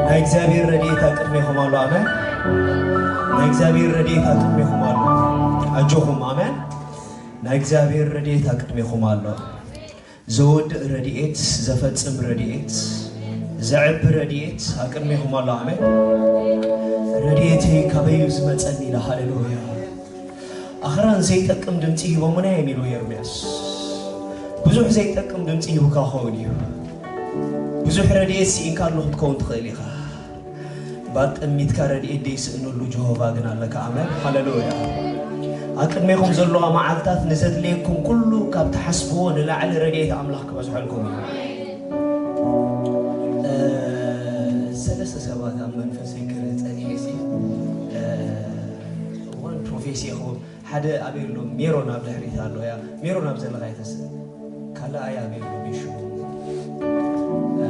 ናይ እግዚኣብሔር ረድኤት ኣብ ቅድሜኹም ኣሎ። ኣሜን። ናይ እግዚኣብሔር ረድኤት ኣብ ቅድሜኹም ኣሎ። ኣጆኹም። ኣሜን። ናይ እግዚኣብሔር ረድኤት ኣብ ቅድሜኹም ኣሎ። ዘወድእ ረድኤት፣ ዘፈጽም ረድኤት፣ ዘዕቢ ረድኤት ኣብ ቅድሜኹም ኣሎ። ኣሜን። ረድኤተይ ካበይ እዩ ዝመጸኒ ኢለ። ሃሌሉያ። ኣኽራን ዘይጠቅም ድምጺ ሂቦምና እዮም ኢሉ ኤርምያስ። ብዙሕ ዘይጠቅም ድምጺ ሂቡካ ክኸውን እዩ። ብዙሕ ረድኤት ስኢንካሉ ክትከውን ትኽእል ኢኻ። ባጠሚትካ ረድኤት ደይስእነሉ ጀሆቫ ግን ኣለካ። ኣሜን። ሃሌሉያ። ኣብ ቅድሜኹም ዘለዋ መዓልታት ንዘድልየኩም ኩሉ ካብ ትሓስብዎ ንላዕሊ ረድኤት ኣምላኽ ክበዝሐልኩም እዩ። እ፣ ሰለስተ ሰባት ኣብ መንፈሰይ ክርኢ ጸኒሐ ሲ፣ እ፣ እዋን ፕሮፌሲ ይኸውን። ሓደ ኣበይ ኣሎ? ሜሮን ኣብ ድሕሪት ኣሎ። ያ ሜሮን ኣብ ዘለኻ ይተስእ። ካልኣይ ኣበይ ኣሎ? ቢሹ፣ እ፣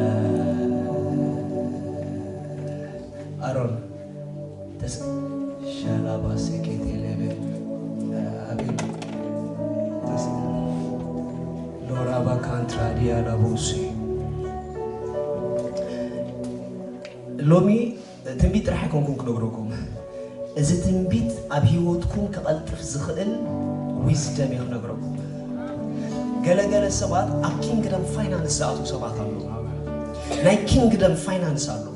ኣሮን ተስ-፣ ሻላባ ሴኬቴ ሌቤ፣ እ፣ ኣበይ ኣሎ? ተስ-፣ ሎራባ ካንትራዲያ ላቦሴ። ሎሚ ትንቢት ጥራሕ ኣይኮንኩን ክነግረኩም። እዚ ትንቢት ኣብ ህይወትኩም ክቐልጥፍ ዝኽእል ዊዝደም እየ ክነግረኩም። ገለገለ ሰባት ኣብ ኪንግደም ፋይናንስ ዝኣትዉ ሰባት ኣለዉ። ናይ ኪንግደም ፋይናንስ ኣለዉ።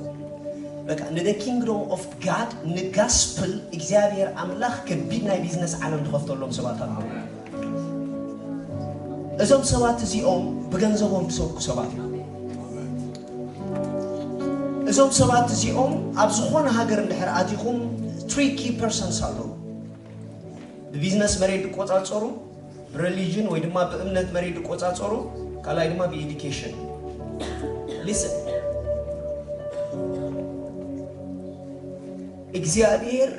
በቃ ንደ ኪንግዶም ኦፍ ጋድ፣ ንጋስፕል እግዚኣብሔር ኣምላኽ ከቢድ ናይ ቢዝነስ ዓለም ዝኸፍተሎም ሰባት ኣለዉ። እዞም ሰባት እዚኦም ብገንዘቦም ዝሰብኩ ሰባት እዮም። እዞም ሰባት እዚኦም ኣብ ዝኾነ ሃገር እንድሕር ኣቲኹም ትሪ ኪ ፐርሰንስ ኣለዉ። ብቢዝነስ መሬት ዝቆጻጸሩ፣ ብሬሊጅን ወይ ድማ ብእምነት መሬት ዝቆጻጸሩ፣ ካልኣይ ድማ ብኤዱኬሽን። ሊስን፣ እግዚኣብሔር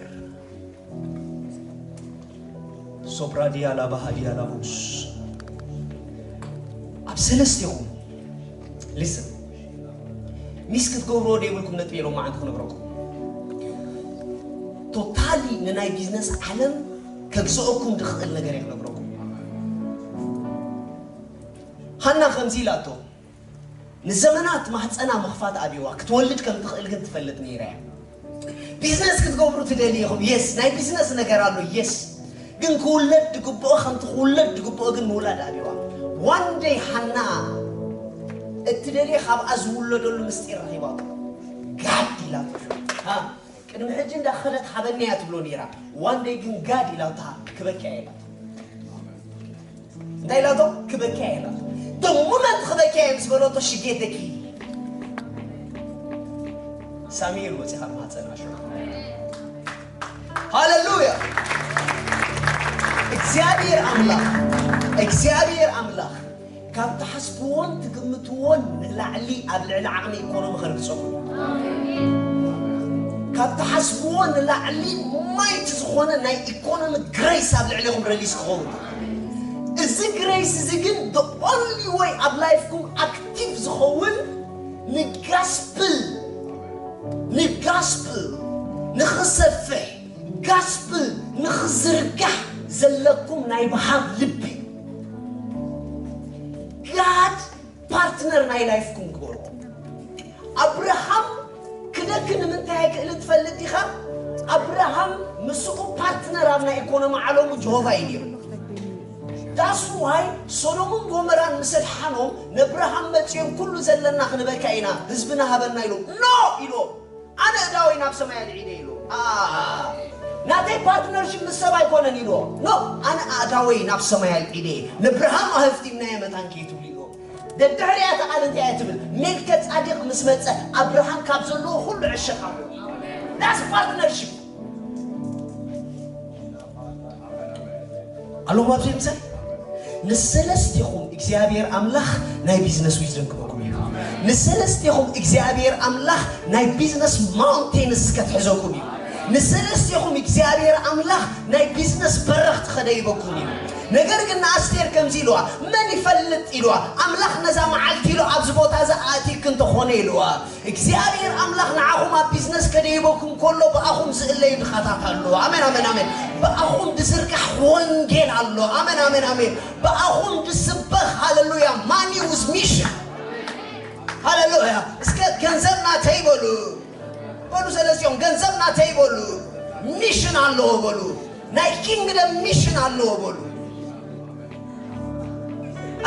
ሶፕራዲያ ላባሃዲያ ላቡስ ኣብ ሰለስቴኹም፣ ሊስን፣ ሚስ ክትገብርዎ ዘይብልኩም ነጥቢ የሎም መዓንቲ ክነግረኩም። ቶታሊ ንናይ ቢዝነስ ዓለም ከግዝኦኩም ዝኽእል ነገር እየ ክነግረኩም። ሃና ከምዚ ኢላቶ፣ ንዘመናት ማህፀና ምኽፋት ኣብዋ ክትወልድ ከም ትኽእል ግን ትፈልጥ ነይራ እያ። ቢዝነስ ክትገብሩ ትደልዩ ኢኹም? የስ፣ ናይ ቢዝነስ ነገር ኣሎ። የስ፣ ግን ክውለድ ዝግብኦ፣ ከምቲ ክውለድ ዝግብኦ ግን ምውላድ ኣብዋ። ዋን ደይ ሃና እትደልየ ካብኣ ዝውለደሉ ምስጢር ረኺባቶ። ጋድ ኢላቶ። ሃ፣ ቅድሚ ሕጂ እንዳኸደት ሃበኒ እያ ትብሎ ነይራ። ዋን ደይ ግን ጋድ ኢላታ ክበኪያ ኢላቶ። እንታይ ኢላቶ? ክበኪያ ኢላቶ። ደ ሙመንት ክበኪያ ምስ በለቶ ሽጌ ደኪ ሳሙኤል ወፂኻ ማፀና ሸ። ሃሌሉያ። እግዚኣብሔር ኣምላኽ፣ እግዚኣብሔር ኣምላኽ ካብ ትሓስብዎን ትግምትዎን ንላዕሊ ኣብ ልዕሊ ዓቕሚ ኢኮኖሚ ከርግፀኩም እዩ። ካብ ትሓስብዎ ንላዕሊ ማይቲ ዝኾነ ናይ ኢኮኖሚ ግሬስ ኣብ ልዕሌኹም ረሊስ ክኸውን። እዚ ግሬስ እዚ ግን the only way ኣብ ላይፍኩም ኣክቲቭ ዝኸውን ንጋስፕል፣ ንጋስፕል ንኽሰፍሕ፣ ጋስፕል ንኽዝርጋሕ ዘለኩም ናይ ምሃብ ልቢ። ጋድ ፓርትነር ናይ ላይፍኩም ግበርዎ። ኣብርሃም ክደኪ ንምንታይ ኣይክእልን ትፈልጥ ዲኻ? ኣብርሃም ምስኡ ፓርትነር ኣብ ናይ ኢኮኖሚ ዓለሙ ጀሆቫ እዩ ነይሩ። ዳስ ዋይ ሶዶምን ጎመራን ምስ ኣድሓኖም፣ ነብርሃም መጺኦም ኩሉ ዘለና ክንበካ ኢና፣ ህዝብና ሃበና ኢሎም። ኖ ኢሎም። ኣነ እዳወይ ናብ ሰማይ ኣልዒለ ኢሉ። ኣ፣ ናተይ ፓርትነርሽፕ ምስ ሰብ ኣይኮነን ኢሉ። ኖ፣ ኣነ ኣእዳወይ ናብ ሰማይ ኣልዒለ፣ ነብርሃም ኣህፍቲምናዮ መታን ከይትብሉ ኢሉ። ደድሕሪኣ እታ ቃል እንታይ እያ ትብል? ሜልከ ጻዲቕ ምስ መጸ ኣብርሃም ካብ ዘለዎ ኩሉ ዕሸኽ ኣሎ። ዳስ ፓርትነርሽፕ። ኣለኹም ኣብዚ ምሳይ? ንሰለስቴኹም እግዚኣብሔር ኣምላኽ ናይ ቢዝነስ ዊዝደም ክበኩም እዩ። ንሰለስቴኹም እግዚኣብሔር ኣምላኽ ናይ ቢዝነስ ማውንቴንስ ከትሕዘኩም እዩ። ንሰለስቴኹም እግዚኣብሔር ኣምላኽ ናይ ቢዝነስ በረኽቲ ከደይበኩም እዩ። ነገር ግን ንኣስቴር ከምዚ ኢልዋ፣ መን ይፈልጥ ኢልዋ፣ ኣምላኽ ነዛ መዓልቲ ኢሉ ኣብዚ ቦታ እዚ ኣእቲክ እንተኾነ ኢልዋ። እግዚኣብሔር ኣምላኽ ንዓኹም ኣብ ቢዝነስ ከደይበኩም ከሎ ብኣኹም ዝእለዩ ድኻታት ኣለዉ። ኣሜን፣ ኣሜን፣ ኣሜን። ብኣኹም ድዝርጋሕ ወንጌል ኣሎ። ኣሜን፣ ኣሜን፣ ኣሜን። ብኣኹም ድስበኽ፣ ሃሌሉያ፣ ማኒ ዊዝ ሚሽን። ሃሌሉያ። እስከ ገንዘብ ናተይ በሉ። በሉ ሰለስቲኦም፣ ገንዘብ ናተይ በሉ፣ ሚሽን ኣለዎ በሉ፣ ናይ ኪንግደም ሚሽን ኣለዎ በሉ።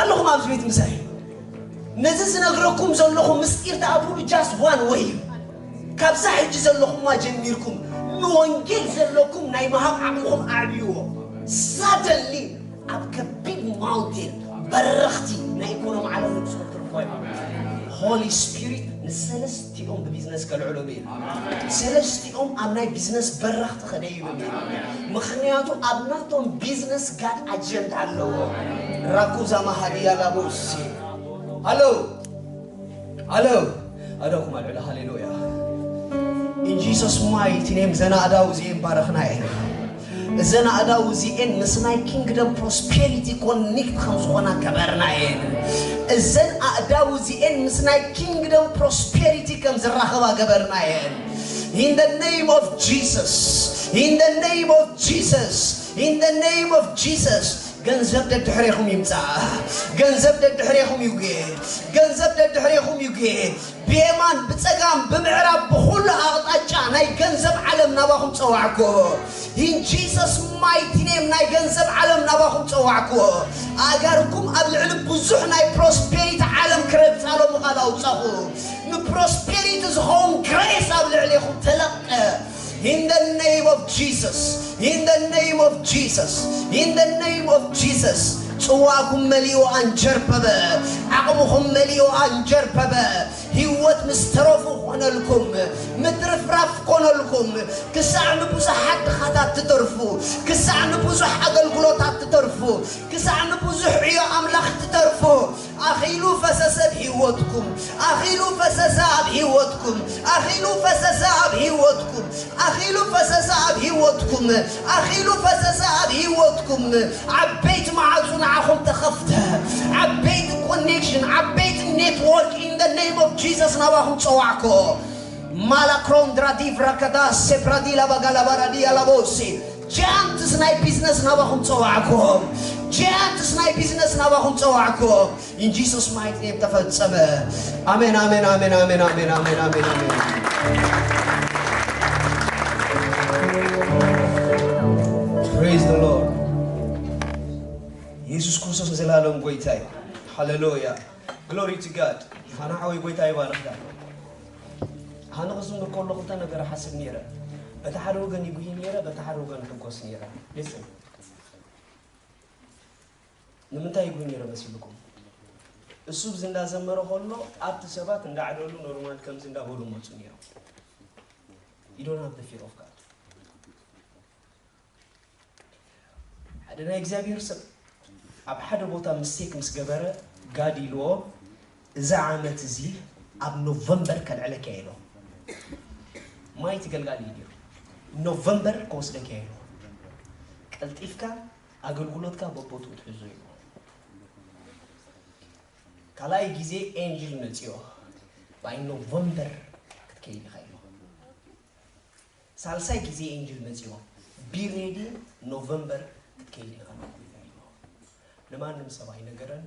ኣለኹም ኣብዚ ቤት ምሳይ? ነዚ ዝነግረኩም ዘለኹ ምስጢር ተኣብሉ just one way እዩ። ካብዛ ሕጂ ዘለኹማ ጀሚርኩም ንወንጌል ዘለኩም ናይ ምሃብ ዓቕምኹም ኣዕብይዎ። ሳደንሊ ኣብ ከቢድ ማውንቴን በረኽቲ ናይ ኢኮኖሚ ዓለም ንብስኹም ትርፎ እዮም። ሆሊ ስፒሪት ንሰለስቲኦም ብቢዝነስ ከልዕሎም እዩ። ሰለስቲኦም ኣብ ናይ ቢዝነስ በረኽቲ ከደይቦም እዩ። ምኽንያቱ ኣብ ናቶም ቢዝነስ ጋድ ኣጀንዳ ኣለዎ። ራኩዛ ማሃድያ ላቦሲ ኣሎ ኣሎ ኣደኩም ኣልዕሎ ሃሌሉያ። In Jesus mighty name ዘና ኣዳው እዚኤን ባረኽና እየን። እዘን ኣእዳው እዚኤን ምስ ናይ ኪንግደም ፕሮስፔሪቲ ኮኒክት ከም ዝኾና ገበርና እየን። እዘን ኣእዳው እዚኤን ምስ ናይ ኪንግደም ፕሮስፔሪቲ ከም ዝራኸባ ገበርና እየን። In the name of Jesus, in the name of Jesus, in the name of Jesus. ገንዘብ ደድሕሬኹም ይምጻእ። ገንዘብ ደድሕሬኹም ይጉየ። ገንዘብ ደድሕሬኹም ይጉየ። ብየማን ብጸጋም ብምዕራብ ብኹሉ ኣቕጣጫ ናይ ገንዘብ ዓለም ናባኹም ጸዋዕኩ። In Jesus mighty name ናይ ገንዘብ ዓለም ናባኹም ጸዋዕኩ። ኣእጋርኩም ኣብ ልዕሊ ብዙሕ ናይ ፕሮስፔሪቲ ዓለም ክረግጻ ሎሚ ቃል ኣውጻኹ። ንፕሮስፔሪቲ ዝኸውን ግሬስ ኣብ ልዕሌኹም ተለቀ። In the name of Jesus, in the name of Jesus, in the name of Jesus. ጽዋዕኩም መሊኡ ኣንጀርበበ፣ ዓቕምኹም መሊኡ ኣንጀርበበ። ህይወት ምስ ተረፉ ኮነልኩም፣ ምትርፍራፍ ኮነልኩም። ክሳዕ ንብዙሓት ድኻታት ትተርፉ፣ ክሳዕ ንብዙሕ ኣገልግሎታት ትተርፉ፣ ክሳዕ ንብዙሕ ዕዮ ኣምላኽ ትተርፉ። ኣኺሉ ፈሰሰ ኣብ ህይወትኩም፣ ኣኺሉ ፈሰሰ ኣብ ህይወትኩም፣ ኣኺሉ ፈሰሰ ኣብ ህይወትኩም፣ ኣኺሉ ፈሰሰ ኣብ ህይወትኩም፣ ኣኺሉ ፈሰሰ ኣብ ህይወትኩም። ዓበይቲ መዓጹ ንዓኹም ተኸፍተ። ዓበይቲ ኮኔክሽን፣ ዓበይቲ ኔትወርክ in the name of Jesus ናባኹም ጸዋዕኮ። ማላክሮን ድራዲቭ ራከዳ ሴፕራዲ ላባጋላባራዲ ያላቦሲ። ጃያንትስ ናይ ቢዝነስ ናባኹም ጸዋዕኮ። ጃያንትስ ናይ ቢዝነስ ናባኹም ጸዋዕኮ። In Jesus mighty name ተፈጸመ። ኣሜን ኣሜን ኣሜን ኣሜን ኣሜን ኣሜን ኣሜን ኣሜን። Praise the Lord. ኢየሱስ ክርስቶስ ንዘላለም ጎይታ እዩ። ሃሌሉያ። Glory to God። ሃና ሓወይ ጎይታ ይባርኽካ። ሃነ ክዝምር ከሎ ክልተ ነገር ሓስብ ነይረ። በቲ ሓደ ወገን ይጉሂ ነይረ፣ በቲ ሓደ ወገን ሕጎስ ነይረ። Listen። ንምንታይ ይጉሂ ነይረ መሲልኩም? እሱ ብዚ እንዳዘመረ ከሎ ኣብቲ ሰባት እንዳዕለሉ ኖርማል ከምዚ እንዳበሉ መፁ ነይሮም። You don't have the fear of God። ሓደ ናይ እግዚኣብሔር ሰብ ኣብ ሓደ ቦታ ምስቴክ ምስ ገበረ ጋድ ኢልዎ፣ እዚ ዓመት እዚ ኣብ ኖቨምበር ከልዕለካ ኢሎ። ማይ ትገልጋል እዩ ነይሩ። ኖቨምበር ከወስደካ ኢሎ። ቀልጢፍካ ኣገልግሎትካ በቦትኡ ትሕዞ ኢሎ። ካልኣይ ግዜ ኤንጅል መፅዮ ባይ ኖቨምበር ክትከይድ ኢኻ ኢሎ። ሳልሳይ ግዜ ኤንጅል መፅዮ ቢ ሬዲ ኖቨምበር ክትከይድ ኢኻ ኢሎ። ንማንም ሰብ ኣይነገረን።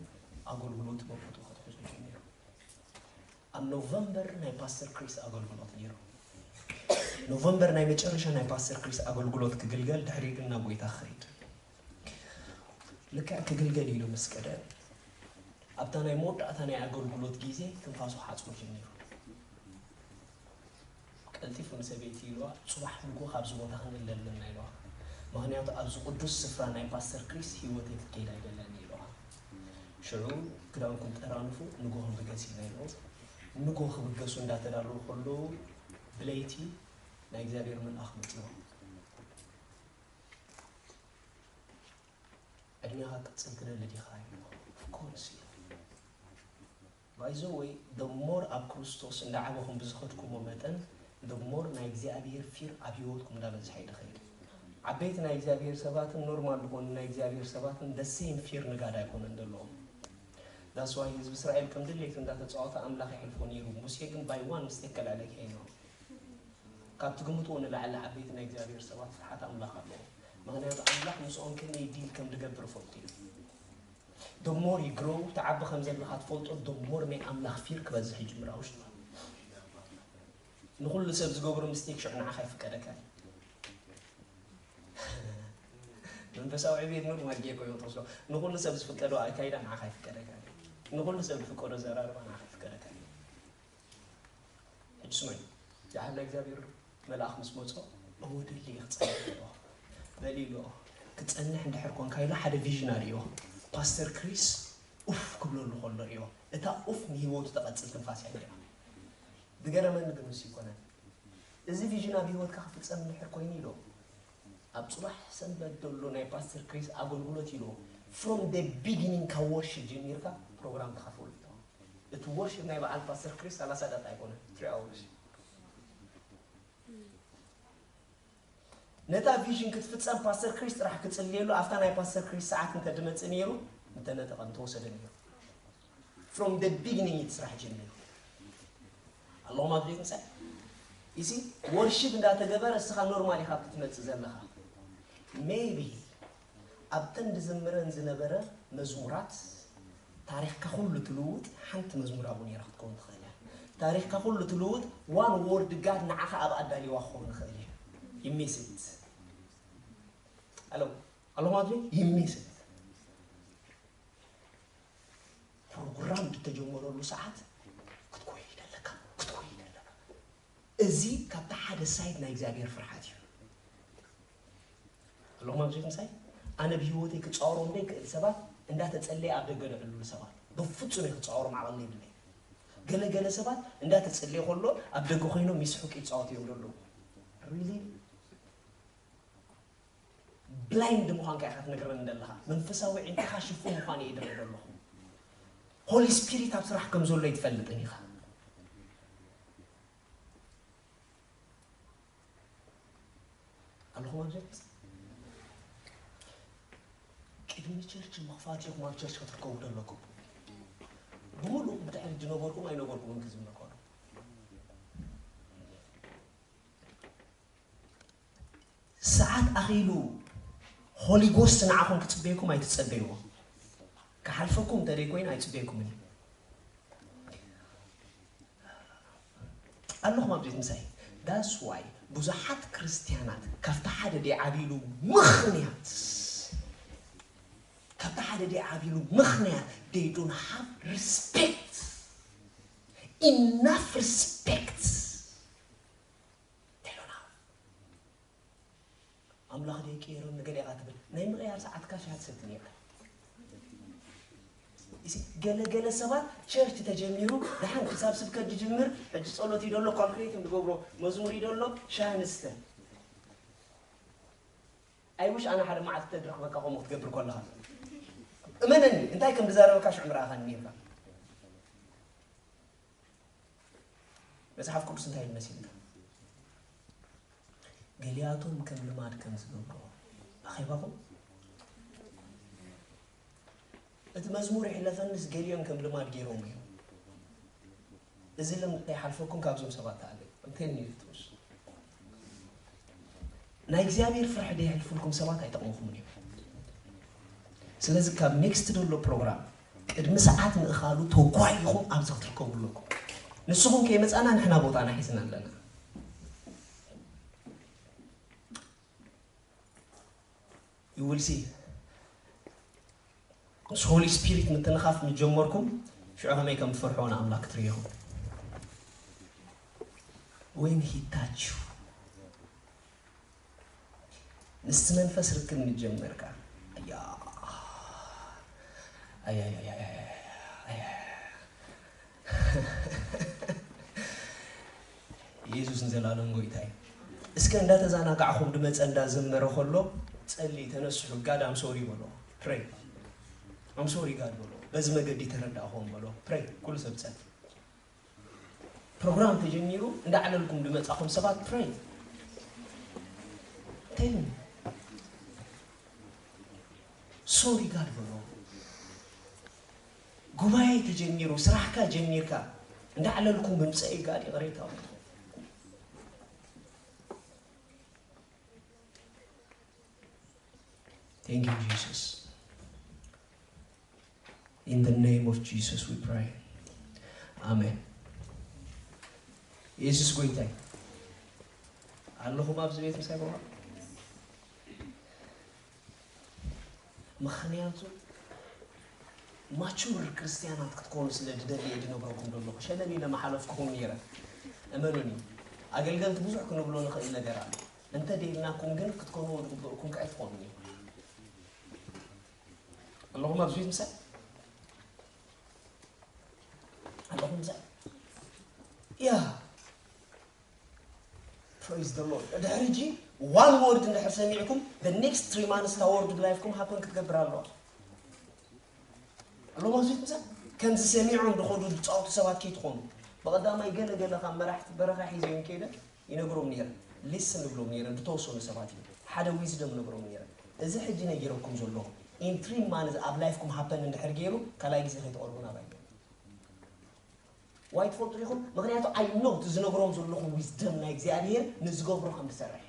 ኣገልግሎት በቦትኡ ክትሕዞ ጀሚሩ። ኣብ ኖቨምበር ናይ ፓስተር ክሪስ ኣገልግሎት ነይሩ። ኖቨምበር ናይ መጨረሻ ናይ ፓስተር ክሪስ ኣገልግሎት ክግልገል ድሕሪኡ ግን ናብ ጎይታ ክኸይድ። ልክዕ ክግልገል ኢሉ ምስ ከደ ኣብታ ናይ መወዳእታ ናይ ኣገልግሎት ግዜ ትንፋሱ ሓፅሮ ጀሚሩ። ቀልጢፉ ንሰበይቲ ኢልዋ፣ ጽባሕ ንግሆ ካብዚ ቦታ ክንእለ ኣለና ኢልዋ። ምኽንያቱ ኣብዚ ቅዱስ ስፍራ ናይ ፓስተር ክሪስ ህይወተይ ክትከይድ ኣይደልን ኢልዋ። ሽዑ ክዳንኩም ጠራንፉ፣ ንግሆ ንብገስ ኢልና ኢልዎ። ንግሆ ክብገሱ እንዳተዳለዉ ከለዉ ብለይቲ ናይ እግዚኣብሔር መልኣኽ መጺዎ። ዕድሜኻ ክትቅጽል ትደሊ ዲኻ ኢልዎ። Of course ኢለ። By the way, the more ኣብ ክርስቶስ እንዳዓበኹም ብዝኸድኩሞ መጠን the more ናይ እግዚኣብሔር ፊር ኣብ ህይወትኩም እንዳበዝሐ እዩ ዝኸይድ። ዓበይቲ ናይ እግዚኣብሔር ሰባትን ኖርማል ዝኾኑ ናይ እግዚኣብሔር ሰባትን the same fear ንጋድ ኣይኮነን ዘለዎም። That's why ህዝቢ እስራኤል ከም ድሌቱ እንዳተጻወተ ኣምላኽ የሕልፎ ነይሩ። ሙሴ ግን by one mistake ከልዕለካ እዩ ነይሩ። ካብ ትግምትዎ ንላዕሊ ዓበይቲ ናይ እግዚኣብሔር ሰባት ፍርሓት ኣምላኽ ኣለዎም። ምኽንያቱ ኣምላኽ ምስኦም ከመይ ዲል ከም ዝገብር ይፈልጡ እዮም። The more you grow፣ ትዓቢ ከም ዘለኻ ትፈልጦ፣ the more ናይ ኣምላኽ ፊር ክበዝሕ ይጅምር ኣብ ውሽጥኻ። ንኹሉ ሰብ ዝገብሮ ምስቴክ ሽዑ ንዓኻ ይፍቀደካ እዩ። መንፈሳዊ ዕቤት ኖርማል ጌር ኮይኑ ትወስዶ። ንኹሉ ሰብ ዝፍቀዶ ኣካይዳ ንዓኻ ይፍቀደካ እዩ። ንኹሉ ሰብ ዝፍቀዶ ዘራርባ ንዓኻ ይፍቀደካ እዩ። ሕጂ ስማይ፣ ዝሓለ እግዚኣብሔር መልኣኽ ምስ መጾ፣ እወ ደሊ ክጸንሕ ኣለዎ በሊሎ። ክጸንሕ እንድሕር ኮንካ ኢሉ ሓደ ቪዥን ኣርእዮ። ፓስተር ክሪስ ኡፍ ክብለሉ ከሎ ርእዮ። እታ ኡፍ ንህይወቱ ተቐጽል ትንፋስ እያ ነይራ። ዝገረመኒ ግን ምስ ይኮነ፣ እዚ ቪዥን ኣብ ህይወትካ ክፍጸም እንድሕር ኮይኑ ኢሎ፣ ኣብ ጽባሕ ሰንበት ዘሎ ናይ ፓስተር ክሪስ ኣገልግሎት ኢሎ፣ from the beginning ካብ ወርሺፕ ጀሚርካ ፕሮግራም ተኻፈሉ። እቲ ወርሺፕ ናይ በዓል ፓስተር ክሪስ ሰላሳ ደቂቃ ኣይኮነ፣ three hours። ነታ ቪዥን ክትፍጸም ፓስተር ክሪስ ጥራሕ ክጽልየሉ፣ ኣብታ ናይ ፓስተር ክሪስ ሰዓት እንተ ድመጽእ ነይሩ፣ ምተነጠቐ፣ ምተወሰደ ነይሩ። From the beginning እቲ ስራሕ ጀሚሩ። ኣለኹም ኣብ ቤት ምሳይ? ኢሲ፣ ወርሺፕ እንዳተገበረ እስኻ ኖርማል ኢኻ ክትመጽእ ዘለኻ። ሜይቢ ኣብተን ዝዝምረን ዝነበረ መዝሙራት ታሪኽካ ኩሉ ትልውጥ ሓንቲ መዝሙር ኣብኡ ነይራ ክትከውን ትኽእል እያ። ታሪኽካ ኩሉ ትልውጥ ዋን ወርድ ጋድ ንዓኻ ኣብ ኣዳሊዋ ክኸውን ይኽእል እዩ። ይሚስት ኣሎ ኣሎ ማለት እዩ። ይሚስት ፕሮግራም ብተጀመረሉ ሰዓት ክትኮይ ይደለካ ክትኮይ ይደለካ። እዚ ካብቲ ሓደ ሳይድ ናይ እግዚኣብሔር ፍርሓት እዩ። ኣለኹም ኣብዚ ምሳይ? ኣነ ብህይወተይ ክጻወሮም ዘይክእል ሰባት እንዳተጸለየ ኣብ ደገ ዘዕልሉ ሰባት። ብፍጹም እየ ክጻወሮም ዓቕሊ የብለይ። ገለ ገለ ሰባት እንዳተጸለየ ከሎ ኣብ ደገ ኮይኖም ይስሕቁ ይጻወቱ እዮም ዘለዉ። ሪሊ ብላይንድ ምዃንካ ኢኻ ትነግረኒ ዘለኻ። መንፈሳዊ ዕንቅኻ ሽፉን ምዃኑ እየ ይደርበ ዘለኹ። ሆሊ ስፒሪት ኣብ ስራሕ ከም ዘሎ ኣይትፈልጥን ኢኻ። ኣለኹም ኣብ ቸርች? ቅድሚ ቸርች ምኽፋት ኢኹም ኣብ ቸርች ክትርከቡ ዘለኩም። ብምሉእ ብድሕሪ ዝነበርኩም ኣይነበርኩምን ክዝምር ከሎ። ሰዓት ኣኺሉ ሆሊ ጎስት ንዓኹም ክጽበየኩም ኣይትጸበይዎ። ክሓልፈኩም እንተ ደይኮይኑ ኣይጽበየኩምን እዩ። ኣለኹም ኣብዚ ምሳይ? That's why ብዙሓት ክርስትያናት ካብቲ ሓደ ደይዓብይሉ ምኽንያት፣ ካብቲ ሓደ ደይዓብይሉ ምኽንያት they don't have respect, enough respect they don't have። ኣምላኽ ደይ ቀይሮም ንገሊኣኻ ትብል ናይ ምቕያር ሰዓትካ ሻት ሰብቲ ነይርካ። እዚ ገለ ገለ ሰባት ቸርች ተጀሚሩ ደሓን ክሳብ ስብከት ዝጅምር ሕጂ ጸሎት እዩ ደሎ ካልኩሌት ዝገብሮ መዝሙር እዩ ደሎ ሻሂ ንስተ። ኣይ ውሽ ኣነ ሓደ መዓልቲ ተድረኽበካ ከምኡ ክትገብር ከለኻ እመነኒ እንታይ ከም ዝዛረበካ ሽዑ ምረኣኻኒ ነይርካ። መጽሓፍ ቅዱስ እንታይ ይብል መሲልካ? ገሊኣቶም ከም ልማድ ከም ዝገብርዎ ኣኼባኹም እቲ መዝሙር ይሕለፈንስ ገሊኦም ከም ልማድ ገይሮም እዮም። እዚ ልምድ ከይሓልፈኩም ካብዞም ሰባት ተኣለ እንተን ትውስ ናይ እግዚኣብሔር ፍርሒ ደይሕልፍልኩም ሰባት ኣይጠቕምኹምን እዮም። ስለዚ ካብ ኔክስት ዘሎ ፕሮግራም ቅድሚ ሰዓት ምእኻሉ ተጓይኹም ኣብዚ ክትርከቡ ኣለኩም። ንስኹም ከይመጻና ንሕና ቦታና ሒዝና ኣለና። You will see ምስ ሆሊ ስፒሪት ምትንኻፍ ምስ ጀመርኩም ሽዑ ከመይ ከም ትፈርሕዎ ንኣምላኽ ክትርእዩ ኢኹም። When he touch you ምስቲ መንፈስ ርክብ ምስ ጀመርካ ኣያ ኣያ ኣያ ኣያ ኣያ ኢየሱስ ንዘላለም ጎይታ እዩ። እስከ እንዳተዛናጋዕኹም ድመጸ እንዳዘመረ ከሎ ጸሊ ተነስሑ ጋድ ኣም ሶሪ በሎ። ፕሬይ ኣም ሶሪ ጋድ በሎ። በዚ መገዲ ተረዳእኹም በሎ። ፕሬይ ኩሉ ሰብ ጸሊ። ፕሮግራም ተጀሚሩ እንዳዕለልኩም ድመጻኹም ሰባት ፕሬይ ቴል ሶሪ ጋድ በሎ። ጉባኤ ተጀሚሩ ስራሕካ ጀሚርካ እንዳዕለልኩም ብምጸኢ ጋድ ይቕሬታ። Thank you Jesus. In the name of Jesus we pray. Amen. ኢየሱስ ጎይታይ ኣለኹም ኣብዚ ቤት ምሳይ ብርሃን? ምኽንያቱ ማቹር ክርስትያናት ክትኮኑ ስለ ድደሊ እየ ድነግረኩም ዘለኹ። ሸለል ኢለ ምሓለፍኩኹም ነይረ። እመኑኒ፣ ኣገልገልቲ ብዙሕ ክንብሎ ንኽእል ነገር ኣሎ። እንተ ደይልናኩም ግን ክትኮንዎ ዝግበእኩም ከኣ ኣይትኾኑን ኢኹም። ኣለኹም ኣብዚ ቤት ምሳይ? ኣለኹም ምሳይ? ያ Praise the Lord። ድሕሪ ሕጂ ዋን ወርድ እንድሕር ሰሚዕኩም the next three months እታ ወርድ ብላይፍኩም ሃፐን ክትገብር ኣለዋ። ኣለኹም ኣብዚ ቤት ምሳይ? ከምዚ ሰሚዖም ዝኸዱ ዝጻወቱ ሰባት ከይትኾኑ። ብቐዳማይ ገለ ገለ ካብ መራሕቲ በረኻ ሒዘዮም ከይደ ይነግሮም ነይረ። ሊስን ንብሎም ነይረ። ዝተወሰኑ ሰባት እዮም። ሓደ ዊዝደም ነግሮም ነይረ። እዚ ሕጂ ነጊረኩም ዘለኹ in three months ኣብ ላይፍኩም ሃፐን እንድሕር ገይሩ ካልኣይ ግዜ ከይትቐርቡ ናባይ። ዋይ ትፈልጡ ዲኹም? ምኽንያቱ I know እቲ ዝነግሮም ዘለኹ ዊዝደም ናይ እግዚኣብሔር ንዝገብሮ ከም ዝሰርሕ።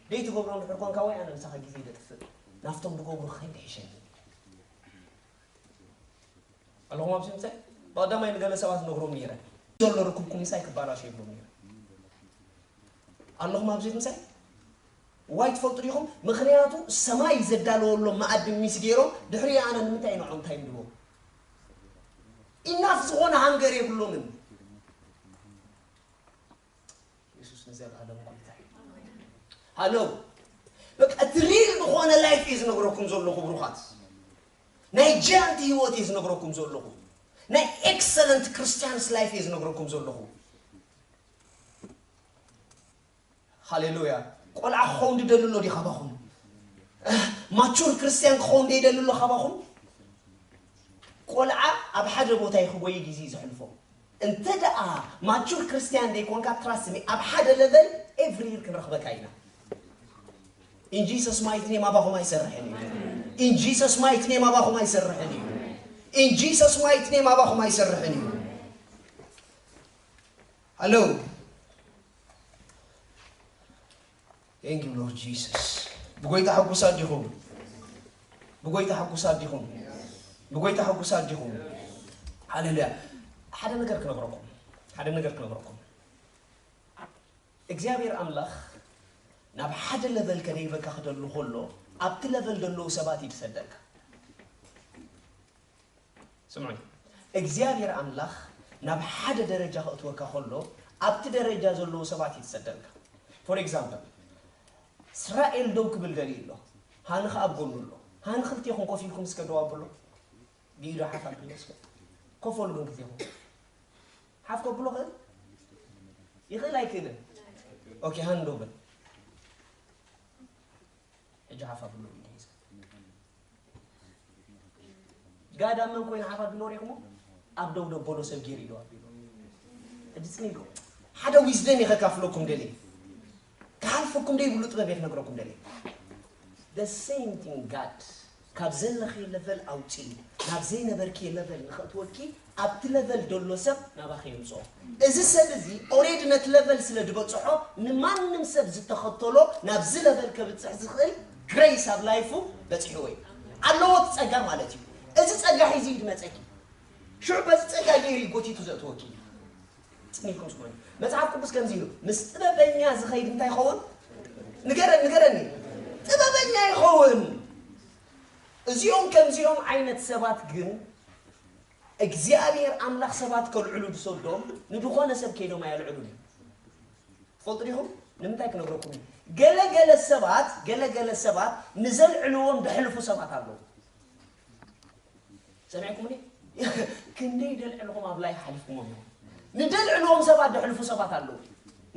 ደይ ትገብሮ እንድሕር ኮንካ ወይ ኣነ ምሳኻ ግዜ ደጥፍእ ናብቶም ዝገብሩ ከይድ ይሕሸኒ። ኣለኹም ኣብዚ ምሳይ? ብቐዳማይ ንገለ ሰባት ነግሮም ነይረ። ዘሎ ርክብኩም ምሳይ ክባላሾ ይብሎም ነይረ። ኣለኹም ኣብዚ ምሳይ? ዋይ ትፈልጡ ዲኹም? ምኽንያቱ ሰማይ ዘዳለወሎም መኣዲ ሚስ ገይሮም ድሕሪ ኣነ ንምንታይ ንዖም እንታይ ንድቦ? ኢናፍ ዝኾነ ሃንገር የብሎምን። የሱስ ንዘለኣለም ጎይታ እዩ። ሃሎ፣ በቃ እቲ ሪል ዝኾነ ላይፍ እዩ ዝነግረኩም ዘለኹ ብሩኻት። ናይ ጃያንት ህይወት እዩ ዝነግረኩም ዘለኹ። ናይ ኤክሰለንት ክርስቲያንስ ላይፍ እዩ ዝነግረኩም ዘለኹ። ሃሌሉያ። ቆልዓ ክኸውን ድደሊ ኣሎ ዲኻ ባኹም? ማቹር ክርስቲያን ክኸውን ደይደሊ ኣሎ ካባኹም? ቆልዓ ኣብ ሓደ ቦታ እዩ ክጎይ ግዜ ዘሕልፎ። እንተ ደኣ ማቹር ክርስቲያን ደይኮንካ ትራስሚ ኣብ ሓደ ለቨል ኤቭሪ ይር ክንረኽበካ ኢና። In Jesus mighty name ኣባኹም ኣይሰርሕን እዩ። In Jesus mighty name ኣባኹም ኣይሰርሕን እዩ። In Jesus mighty name ኣባኹም ኣይሰርሕን እዩ። ሃሎ። Thank you Lord Jesus። ብጎይታ ሕጉሳት ዲኹም? ብጎይታ ሕጉሳት ዲኹም? ብጎይታ ሕጉሳት ዲኹም? ሃሌሉያ። ሓደ ነገር ክነግረኩም፣ ሓደ ነገር ክነግረኩም። እግዚኣብሔር ኣምላኽ ናብ ሓደ ለቨል ከደይበካ ክደሉ ከሎ ኣብቲ ለቨል ዘለዉ ሰባት እዩ ዝሰደልካ። ስምዑ፣ እግዚኣብሔር ኣምላኽ ናብ ሓደ ደረጃ ከእትወካ ከሎ ኣብቲ ደረጃ ዘለዉ ሰባት እዩ ዝሰደልካ። ፎር ኤግዛምፕል እስራኤል ደው ክብል ደልዩ ኣሎ፣ ሃኒ ኸኣ ኣብ ጎኑ ኣሎ። ሃኒ ክልቴኹም ኮፍ ኢልኩም እስከ ደው ኣብሎ። ብኢዱ ሓፍ ኣብሎ እስከ። ኮፍ በሉ ግን ክልቴኹም። ሓፍ ከብሎ ኽእል ይኽእል ኣይክእልን? ኦኬ፣ ሃኒ ደው በል። ሕጂ ሓፍ ኣብሎ ኢዱ ሒዘ። ጋዳ መን ኮይኑ ሓፍ ኣቢሉ ሪኢኹሞ? ኣብ ደው ደበሎ ሰብ ገይሩ ኢሉ ኣቢሉ። ሕጂ ጽን ኢልኩም። ሓደ ዊዝደም እየ ከካፍለኩም ደልየ። ክሓልፈኩም ደይብሉ ጥበብ እየ ክነግረኩም ደልየ። The same thing God ካብ ዘለኽዮ ለቨል ኣውፅኡ ናብ ዘይነበርክዮ ለቨል ንኸእትወኪ ኣብቲ ለቨል ደሎ ሰብ ናባኺ የምፅኦ። እዚ ሰብ እዚ ኦሬዲ ነቲ ለቨል ስለ ዝበፅሖ ንማንም ሰብ ዝተኸተሎ ናብዚ ለቨል ከብፅሕ ዝኽእል ግሬስ ኣብ ላይፉ በፂሕዎ እዩ። ኣለዎ እቲ ፀጋ ማለት እዩ። እዚ ፀጋ ሒዙ እዩ ዝመፀኪ። ሽዑ በዚ ፀጋ ገይሩ እዩ ጎቲቱ ዘእትወኪ። ጽን ኢልኩም ስምዑ። መጽሓፍ ቅዱስ ከምዚ ኢሉ፣ ምስ ጥበበኛ ዝኸይድ እንታይ ይኸውን? ንገረ-፣ ንገረኒ። ጥበበኛ ይኸውን። እዚኦም ከምዚኦም ዓይነት ሰባት ግን እግዚኣብሔር ኣምላኽ ሰባት ከልዕሉ ዝሰዶም ንድኾነ ሰብ ከይዶም ኣየልዕሉን እዮም። ትፈልጡ ዲኹም? ንምንታይ ክነግረኩም እዩ? ገለ ገለ ሰባት፣ ገለ ገለ ሰባት ንዘልዕልዎም ደሕልፉ ሰባት ኣለዉ። ሰሚዕኩምኒ? ክንደይ ደልዕልኹም ኣብ ላይፍ ሓሊፍኩሞም እዮም። ንደልዕልዎም ሰባት ደሕልፉ ሰባት ኣለዉ።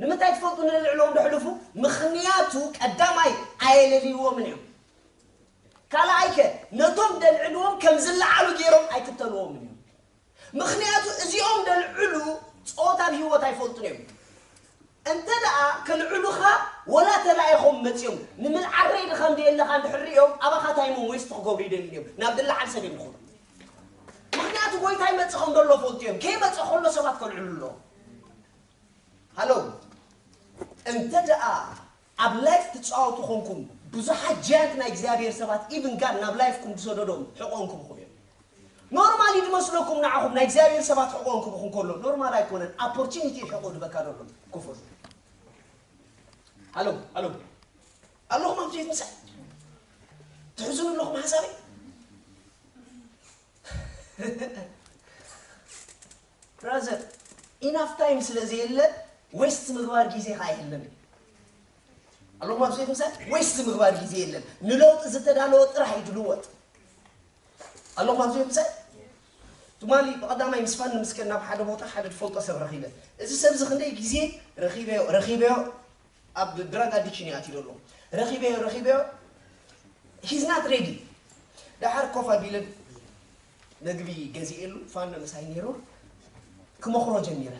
ንምንታይ ትፈልጡ ንደልዕልዎም ደሕልፉ? ምኽንያቱ ቀዳማይ ኣየለልይዎምን እዮም። ካልኣይከ ነቶም ደልዕልዎም ከም ዝለዓሉ ገይሮም ኣይክተልዎምን እዮም። ምኽንያቱ እዚኦም ደልዕሉ ጾታ ኣብ ህይወት ኣይፈልጡን እዮም። እንተ ደኣ ከልዕሉኻ ወላ ተላኢኾም መጺኦም ንምልዓል ሬዲ ከም ደየለኻ እንድሕር ሪኦም ኣባኻ ታይሞም ዌስት ክገብሩ ይደልዩ እዮም። ናብ ድለዓል ሰብ እዮም ዝኸዱ። ምኽንያቱ ጎይታ ይመጽእ ከም ዘሎ ፈልጡ እዮም። ከይመጸ ከሎ ሰባት ከልዕሉ ኣለዎም። ሃሎ፣ እንተ ደኣ ኣብ ላይፍ ትጻወቱ ኾንኩም ብዙሓት ጃያንት ናይ እግዚኣብሔር ሰባት ኢቭን ጋድ ናብ ላይፍኩም ዝሰደዶም ሕቆንኩም ኹም እዮም። ኖርማሊ ድመስለኩም ንዓኹም ናይ እግዚኣብሔር ሰባት ሕቆንኩም ኹም ከሎ ኖርማል ኣይኮነን። ኣፖርቹኒቲ እዩ ሕቆ ዝበካ ዘሎ ክፉል። ኣሎ ኣሎ ኣለኹም ኣብዚ ቤት ምሳይ ትሕዙን ኣለኹም ሓሳበይ ብራዘር ኢናፍ ታይም ስለ ዘየለ ዌስት ምግባር ግዜ ከዓ የለን። ኣለኹም ኣብዚ ቤት ምሳይ ዌስት ምግባር ግዜ የለን። ንለውጢ ዝተዳለወ ጥራሕ እዩ ድልወጥ። ኣለኹም ኣብዚ ቤት ምሳይ ትማሊ ብቐዳማይ ምስ ፋኒ ምስከ ናብ ሓደ ቦታ ሓደ ዝፈልጦ ሰብ ረኺበ። እዚ ሰብ እዚ ክንደይ ግዜ ረኺበዮ ረኺበዮ ኣብ ድራግ ኣዲክሽን እዩ ኣትዩ ዘሎ። ረኺበዮ ረኺበዮ he's not ready። ደሓር ኮፍ ኣቢለ መግቢ ገዚኤሉ ፋኒ ምሳይ ነይሩ ክመኽሮ ጀሚረ።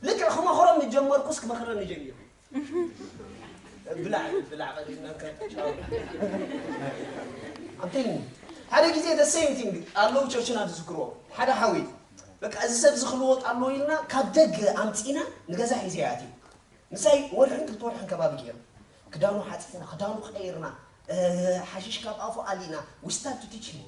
ልክዕ ክመኽሮ ምስ ጀመርኩስ ክመኽረኒ ጀሚሩ። ብላዕ ብላዕ ቀዲምና ከ ቻው። I'm telling you ሓደ ግዜ the same thing ኣለዉ ቸርችና ዝዝክርዎ ሓደ ሓዊ በቃ እዚ ሰብ እዚ ክልወጥ ኣለዎ ኢልና ካብ ደገ ኣምፂና ንገዛ ሒዘ ኣትዩ ምሳይ ወርሕን ክልተ ወርሕን ከባቢ ገይሩ ክዳኑ ሓፂና ክዳኑ ቀይርና ሓሽሽ ካብ ኣፉ ኣሊና we start to teach him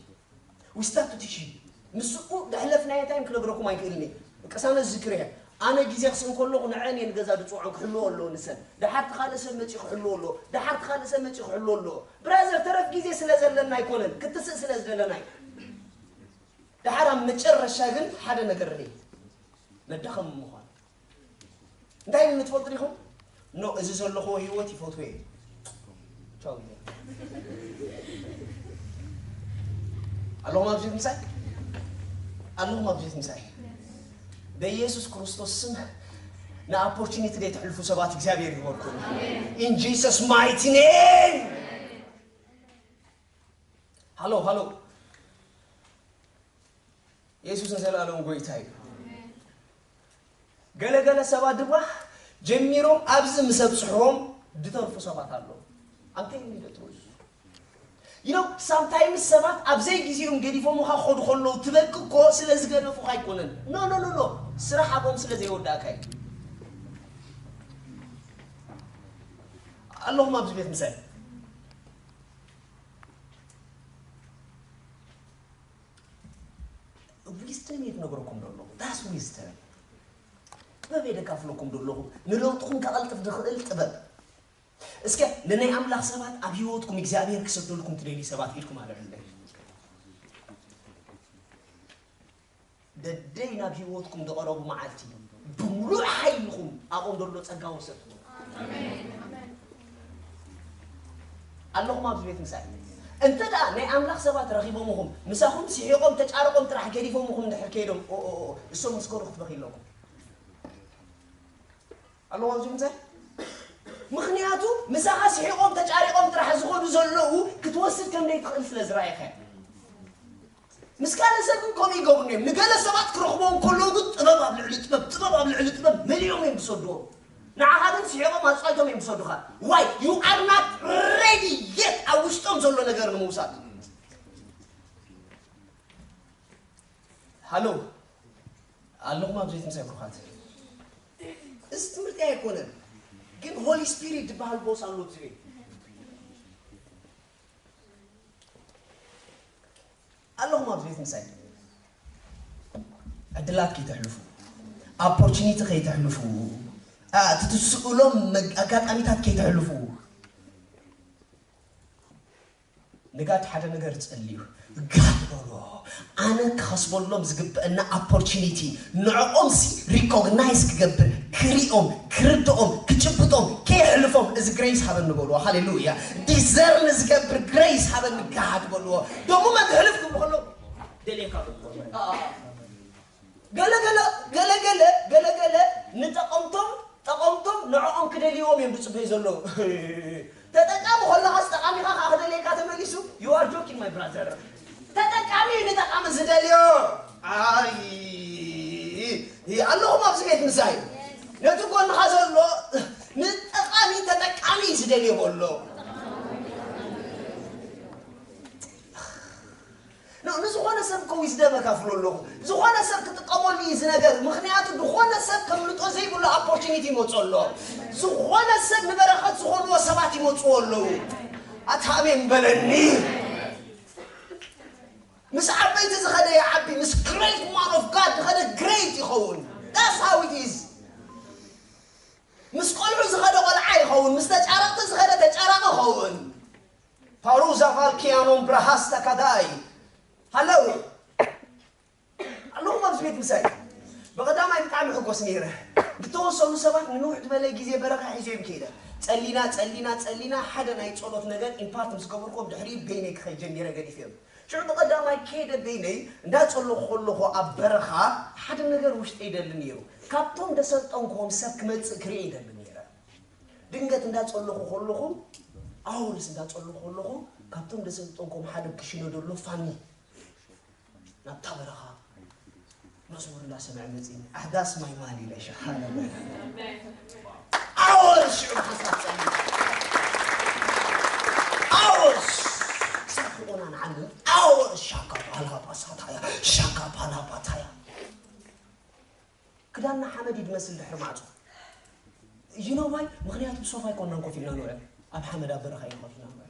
we start to teach him ምስኡ ዘሕለፍናዮ ታይም ክነግረኩም ኣይክእልን እየ ቅሳነት ዝክር እየ ኣነ ግዜ ክስእን ከለኹ ንዐን እየ ንገዛ ዝፅውዖን ክሕልዎ ኣለዎ ንሰን ደሓር እቲ ካልእ ሰብ መፂኡ ክሕልዎ ኣለዎ ደሓር እቲ ካልእ ሰብ መፂኡ ክሕልዎ ኣለዎ ብራዘር ተረፍ ግዜ ስለ ዘለና ኣይኮነን ክትስእ ስለ ዝደለና እዩ ደሓር ኣብ መጨረሻ ግን ሓደ ነገር ርእ መዳኸሚ ምዃን እንታይ ኢሉ ትፈልጡ ዲኹም ኖ እዚ ዘለኹዎ ህይወት ይፈትዎ እየ ቻው ኣለኹም ኣብ ጀት ምሳይ ኣለኹም ኣብ ጀት ምሳይ በኢየሱስ ክርስቶስ ስም ንኣፖርቹኒቲ ዘይትሕልፉ ሰባት እግዚኣብሔር ይወርኩም in Jesus mighty name ሃሎ ሃሎ የሱስ ንዘለኣለም ጎይታ እዩ ገለገለ ሰባት ድማ ጀሚሮም ኣብዚ ምስ ኣብፅሕዎም ድተርፉ ሰባት ኣለዉ ኣንተ የሚደጥሩ you know sometimes ሰባት ኣብ ዘይግዜኦም ገዲፎምኻ ክኸዱ ከለዉ ትበኪ እኮ ስለ ዝገደፉኻ ኣይኮነን no no no no ስራሕ ኣብኦም ስለ ዘይወዳእካ እዩ ኣለኹም ኣብዚ ቤት ምሳይ ዊዝደም እየ ክነግረኩም ዘለኹ that's wisdom ጥበብ እየ ደካፍለኩም ዘለኹ ንለውጥኹም ከቐልጥፍ ዝኽእል ጥበብ እስከ ንናይ ኣምላኽ ሰባት ኣብ ህይወትኩም እግዚኣብሔር ክሰደልኩም ትደልዩ ሰባት ኢድኩም ኣልዕሉለይ ደደይ ናብ ህይወትኩም ዝቐረቡ መዓልቲ ብምሉእ ሓይልኹም ኣብኦም ዘሎ ጸጋ ወሰድኩም ኣለኹም ኣብዚ ቤት ምሳይ እንተ ደኣ ናይ ኣምላኽ ሰባት ረኺቦምኹም ምሳኹም ስሒቖም ተጫርቆም ጥራሕ ገዲፎምኹም እንድሕር ከይዶም እሶም ምስ ከዱ ክትበኺ ኣለኩም ኣለኹም ኣብዚ ምሳይ ምኽንያቱ ምሳኻ ስሒቖም ተጫሪቖም ጥራሕ ዝኾኑ ዘለዉ ክትወስድ ከም ዘይትኽእል ስለ ዝረኣየካ ምስ ካልእ ሰብ ግን ከምኡ ይገብሩ እዮም ንገለ ሰባት ክረኽቦም ከለዉ ግን ጥበብ ኣብ ልዕሊ ጥበብ ጥበብ ኣብ ልዕሊ ጥበብ መሊኦም እዮም ዝሰድዎም ንዓኻ ግን ስሒቖም ኣፅዋይቶም እዮም ዝሰዱኻ why you are not ready yet ኣብ ውሽጦም ዘሎ ነገር ንምውሳድ ሃሎ ኣለኹም ኣብ ዘይት ምሳይ ብሩኻት እዚ ትምህርቲ ኣይኮነን ግን ሆሊ ስፒሪት ዝበሃል ቦስ ኣሎ ዝብል ኣለኹም ኣብ ዘይት ምሳይ ዕድላት ከይተሕልፉ ኣፖርቹኒቲ ከይተሕልፉ እቲ ትስእሎም ኣጋጣሚታት ከይተሕልፉ ንጋድ ሓደ ነገር ጸልዩ ጋድ በሎ ኣነ ክኸስበሎም ዝግበአና ኣፖርቹኒቲ ንዕኦም ሲ ሪኮግናይዝ ክገብር ክሪኦም ክርድኦም ክጭብጦም ከየሕልፎም እዚ ግሬስ ሃበኒ በልዎ ሃሌሉያ ዲዘርን ዝገብር ግሬስ ሃበኒ ጋድ በልዎ ደሞ መትሕልፍ ክብሉ ከሎ ደልየካ ገለገለ ገለገለ ገለገለ ንጠቐምቶም ጠቐምቶም ንዕኦም ክደልይዎም እዮም ዝፅበዩ ዘለዉ ተጠቃሚ ከለኻስ ጠቓሚኻ ከዓ ክደልየካ ተመሊሱ you are joking my brother ተጠቃሚ እዩ ንጠቓሚ ዝደልዮ ኣይ ኣለኹም ኣብዚ ቤት ምሳይ ነቲ ጎንኻ ዘሎ ንጠቓሚ ተጠቃሚ እዩ ዝደልዮ በሎ ንዝኾነ ሰብ እኮ ዊዝደም እካፍሎ ኣለኹ ዝኾነ ሰብ ክጥቀመሉ እዩ ዝነገር ምክንያቱ ዝኾነ ሰብ ከምልጦ ዘይብሉ ኣፖርቹኒቲ ይመፁ ኣሎ ዝኾነ ሰብ ንበረኸት ዝኾንዎ ሰባት ይመፅዎ ኣለዉ ኣታ ኣሜን በለኒ ምስ ዓበይቲ ዝኸደ ይዓቢ ምስ great man of God ዝኸደ great ይኸውን that's how it is ምስ ቆልዑ ዝኸደ ቆልዓ ይኸውን ምስ ተጫ ኖም ብራሃስታ ካዳይ ሃለው ኣለኹም ኣብዚ ቤት ምሳይ። ብቐዳማይ ብጣዕሚ ሕጎስ ነይረ። ዝተወሰኑ ሰባት ንንውሕ ዝበለ ግዜ በረኻ ሒዞም ከይደ። ጸሊና ጸሊና ጸሊና ሓደ ናይ ጸሎት ነገር ኢምፓርት ምስ ገበርኩም ድሕሪ በይነይ ክኸይድ ጀሚረ ገዲፍዮም። ሽዑ ብቐዳማይ ከይደ በይነይ እንዳጸለኹ ከለኹ ኣብ በረኻ ሓደ ነገር ውሽጠይ ይደሊ ነይሩ። ካብቶም ደሰልጠንክዎም ሰብ ክመጽእ ክርኢ ይደሊ ነይረ። ድንገት እንዳጸለኹ ከለኹ ኣውርስ እንዳጸለኹ ከለኹ ካብቶም ደሰልጠንክዎም ሓደ ክሽነ ደሎ ፋኒ ናብታ በረኻ መዝሙር እንዳሰምዐ መጺኒ ኣሕዳስ ማይ ማል ኢለ ሸሓነ ኣወርስ ሽዑ ብሓሳብ ጸኒ ኣወርስ ሳክኦና ንዓሚ ኣወርስ ሻካ ፓላ ፓሳታያ ሻካ ፓላ ፓታያ ክዳንና ሓመድ እዩ ዝመስል ድሕሪ ማዕጾ you know why ምኽንያቱ ብሶፋ ኣይኮናን ኮፍ ኢልና ንውዕል ኣብ ሓመድ ኣብ በረኻ እዩ ኮፍ ኢልና ንውዕል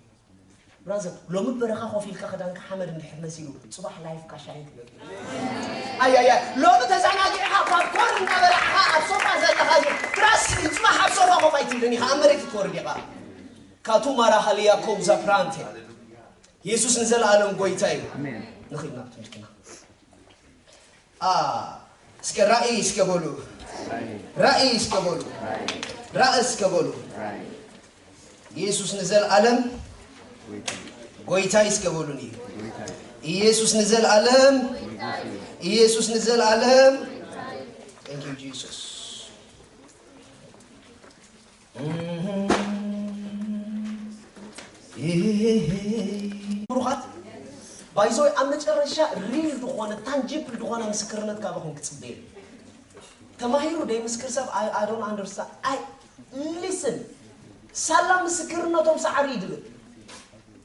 ብራዘር ሎሚ በረኻ ኮፍ ኢልካ ክዳንካ ሓመድ እንድሕር መሲሉ ጽባሕ ላይፍካ ሻይን ክገብር ኣያያ ሎሚ ተዘናጊዕካ ፓፕኮርን እናበላዕካ ኣብ ሶፋ ዘለኻ እዩ ትራስ ጽባሕ ኣብ ሶፋ ኮፍ ኣይትብልን ኢኻ ኣብ መሬት ትወርድ ኢኻ ካቱ ማራ ሃልያ ኮብዛ ፕራንቴ የሱስ ንዘለኣለም ጎይታ እዩ ንኽድና ትምህርትና እስከ ራእይ እስከ በሉ ራእይ እስከ በሉ ራእይ እስከ በሉ ኢየሱስ ንዘልዓለም ጎይታይ እስከ በሉኒ ኢየሱስ ንዘልዓለም ኢየሱስ ንዘልዓለም Thank you Jesus ብሩኻት ባይዞይ ኣብ መጨረሻ ሪል ዝኾነ ታንጂብል ዝኾነ ምስክርነት ካባኹም ክፅበየ ተማሂሩ ደይ ምስክር ሰብ ኣዶን ኣንደርስታ ኣይ ሊስን ሳላ ምስክርነቶም ሰዓሪ ይድብል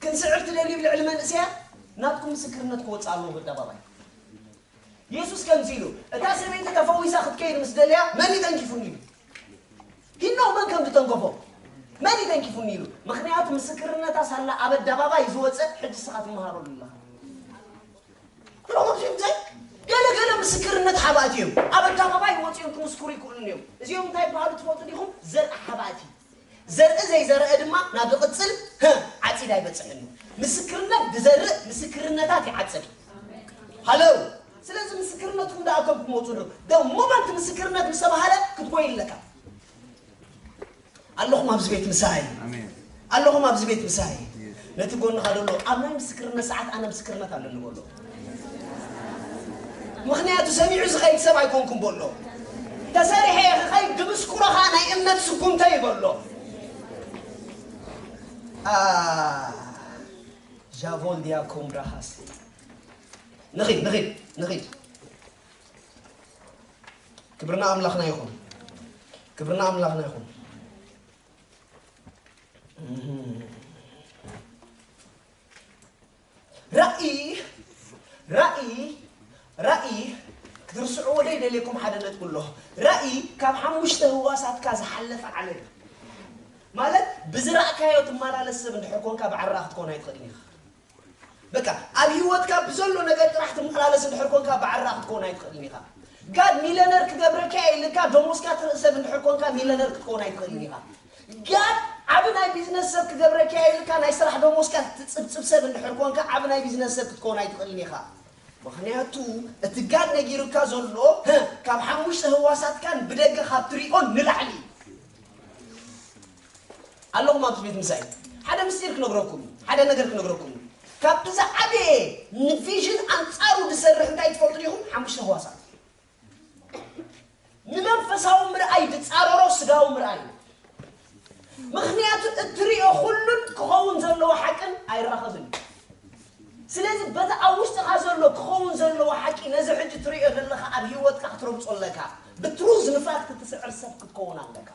ክንስዕር ትደልዩ ልዕሊ መንእሰያት ናትኩም ምስክርነት ክወፅእ ኣለዎ በዳባባይ የሱስ ከምዚ ኢሉ፣ እታ ሰበይቲ ተፈዊሳ ክትከይድ ምስ ደለያ፣ መን እዩ ተንኪፉኒ ኢሉ። ሂኖ መን ከም ዝተንከፎ፣ መን እዩ ተንኪፉኒ ኢሉ። ምኽንያቱ ምስክርነታ ሳላ ኣብ ኣደባባይ ዝወፀ ሕጂ ስኻ ትመሃረሉ ኣለኻ። ሎሞት ይምዘ ገለ ገለ ምስክርነት ሓባእቲ እዮም። ኣብ ኣደባባይ ወፂኦም ክምስክሩ ይክእሉን እዮም። እዚኦም እንታይ ይበሃሉ ትፈልጡ ዲኹም? ዘርኢ ሓባእቲ። ዘርኢ ዘይዘርአ ድማ ናብ ዝቕጽል ዓጺድ ኣይበጽሕን እዩ። ምስክርነት ዝዘርእ ምስክርነታት ይዓጽድ። ሃለው ስለዚ ምስክርነትኩም ደኣ ከም ክትመፁ ዶ ደ ሞመንት ምስክርነት ምስ ተባሃለ ክትጎይ ኣለካ ኣለኹም ኣብዚ ቤት ምሳይ ኣለኹም ኣብዚ ቤት ምሳይ ነቲ ጎንኻ ደሎ ኣብ ናይ ምስክርነት ሰዓት ኣነ ምስክርነት ኣለኒ በሎ ምኽንያቱ ሰሚዑ ዝኸይድ ሰብ ኣይኮንኩም በሎ ተሰሪሐ እየ ክኸይድ ዝምስክሮ ኸዓ ናይ እምነት ስጉምተይ በሎ ጃቮል ዲያኮም ብራሃስ ንኺድ ንኺድ ንኺድ ክብርና ኣምላኽና ይኹን ክብርና ኣምላኽና ይኹን ራእይ ራእይ ራእይ ክትርስዕዎ ዘይደልየኩም ሓደ ነጥቢ ኣሎ ራእይ ካብ ሓሙሽተ ህዋሳትካ ዝሓለፈ ዓለም ማለት ብዝረእካዮ ትመላለስ ሰብ እንድሕር ኮንካ ብዓራ ክትኮን ኣይትኽእልን ኢኻ በቃ ኣብ ህይወትካ ብዘሎ ነገር ጥራሕ ትመላለስ እንድሕር ኮንካ ብዓራ ክትኮን ኣይትኽእልን ኢኻ ጋድ ሚለነር ክገብረካ ኢልካ ደሞዝካ ትርኢ ሰብ እንድሕር ኮንካ ሚለነር ክትኮን ኣይትኽእልን ኢኻ ጋድ ዓቢ ናይ ቢዝነስ ሰብ ክገብረካ ኢልካ ናይ ስራሕ ደሞዝካ ትጽብጽብ ሰብ እንድሕር ኮንካ ዓቢ ናይ ቢዝነስ ሰብ ክትኮን ኣይትኽእልን ኢኻ ምኽንያቱ እቲ ጋድ ነጊሩካ ዘሎ ካብ ሓሙሽተ ህዋሳትካን ብደገ ካብ ትሪኦን ንላዕሊ ኣለኹም ኣብዚ ቤት ምሳይ ሓደ ምስጢር ክነግረኩም ሓደ ነገር ክነግረኩም ካብቲ ዝዓበየ ንቪዥን ኣንጻሩ ዝሰርሕ እንታይ ትፈልጡ ዲኹም ሓሙሽተ ህዋሳት ንመንፈሳዊ ምርኣይ ዝጻረሮ ስጋዊ ምርኣይ ምኽንያቱ እትሪኦ ኩሉን ክኸውን ዘለዎ ሓቅን ኣይራኸብን እዩ ስለዚ በቲ ኣብ ውሽጥኻ ዘሎ ክኸውን ዘለዎ ሓቂ ነዚ ሕጂ ትሪኦ ዘለኻ ኣብ ህይወትካ ክትረግጾ ኣለካ ብትሩዝ ንፋት ክትስዕር ሰብ ክትከውን ኣለካ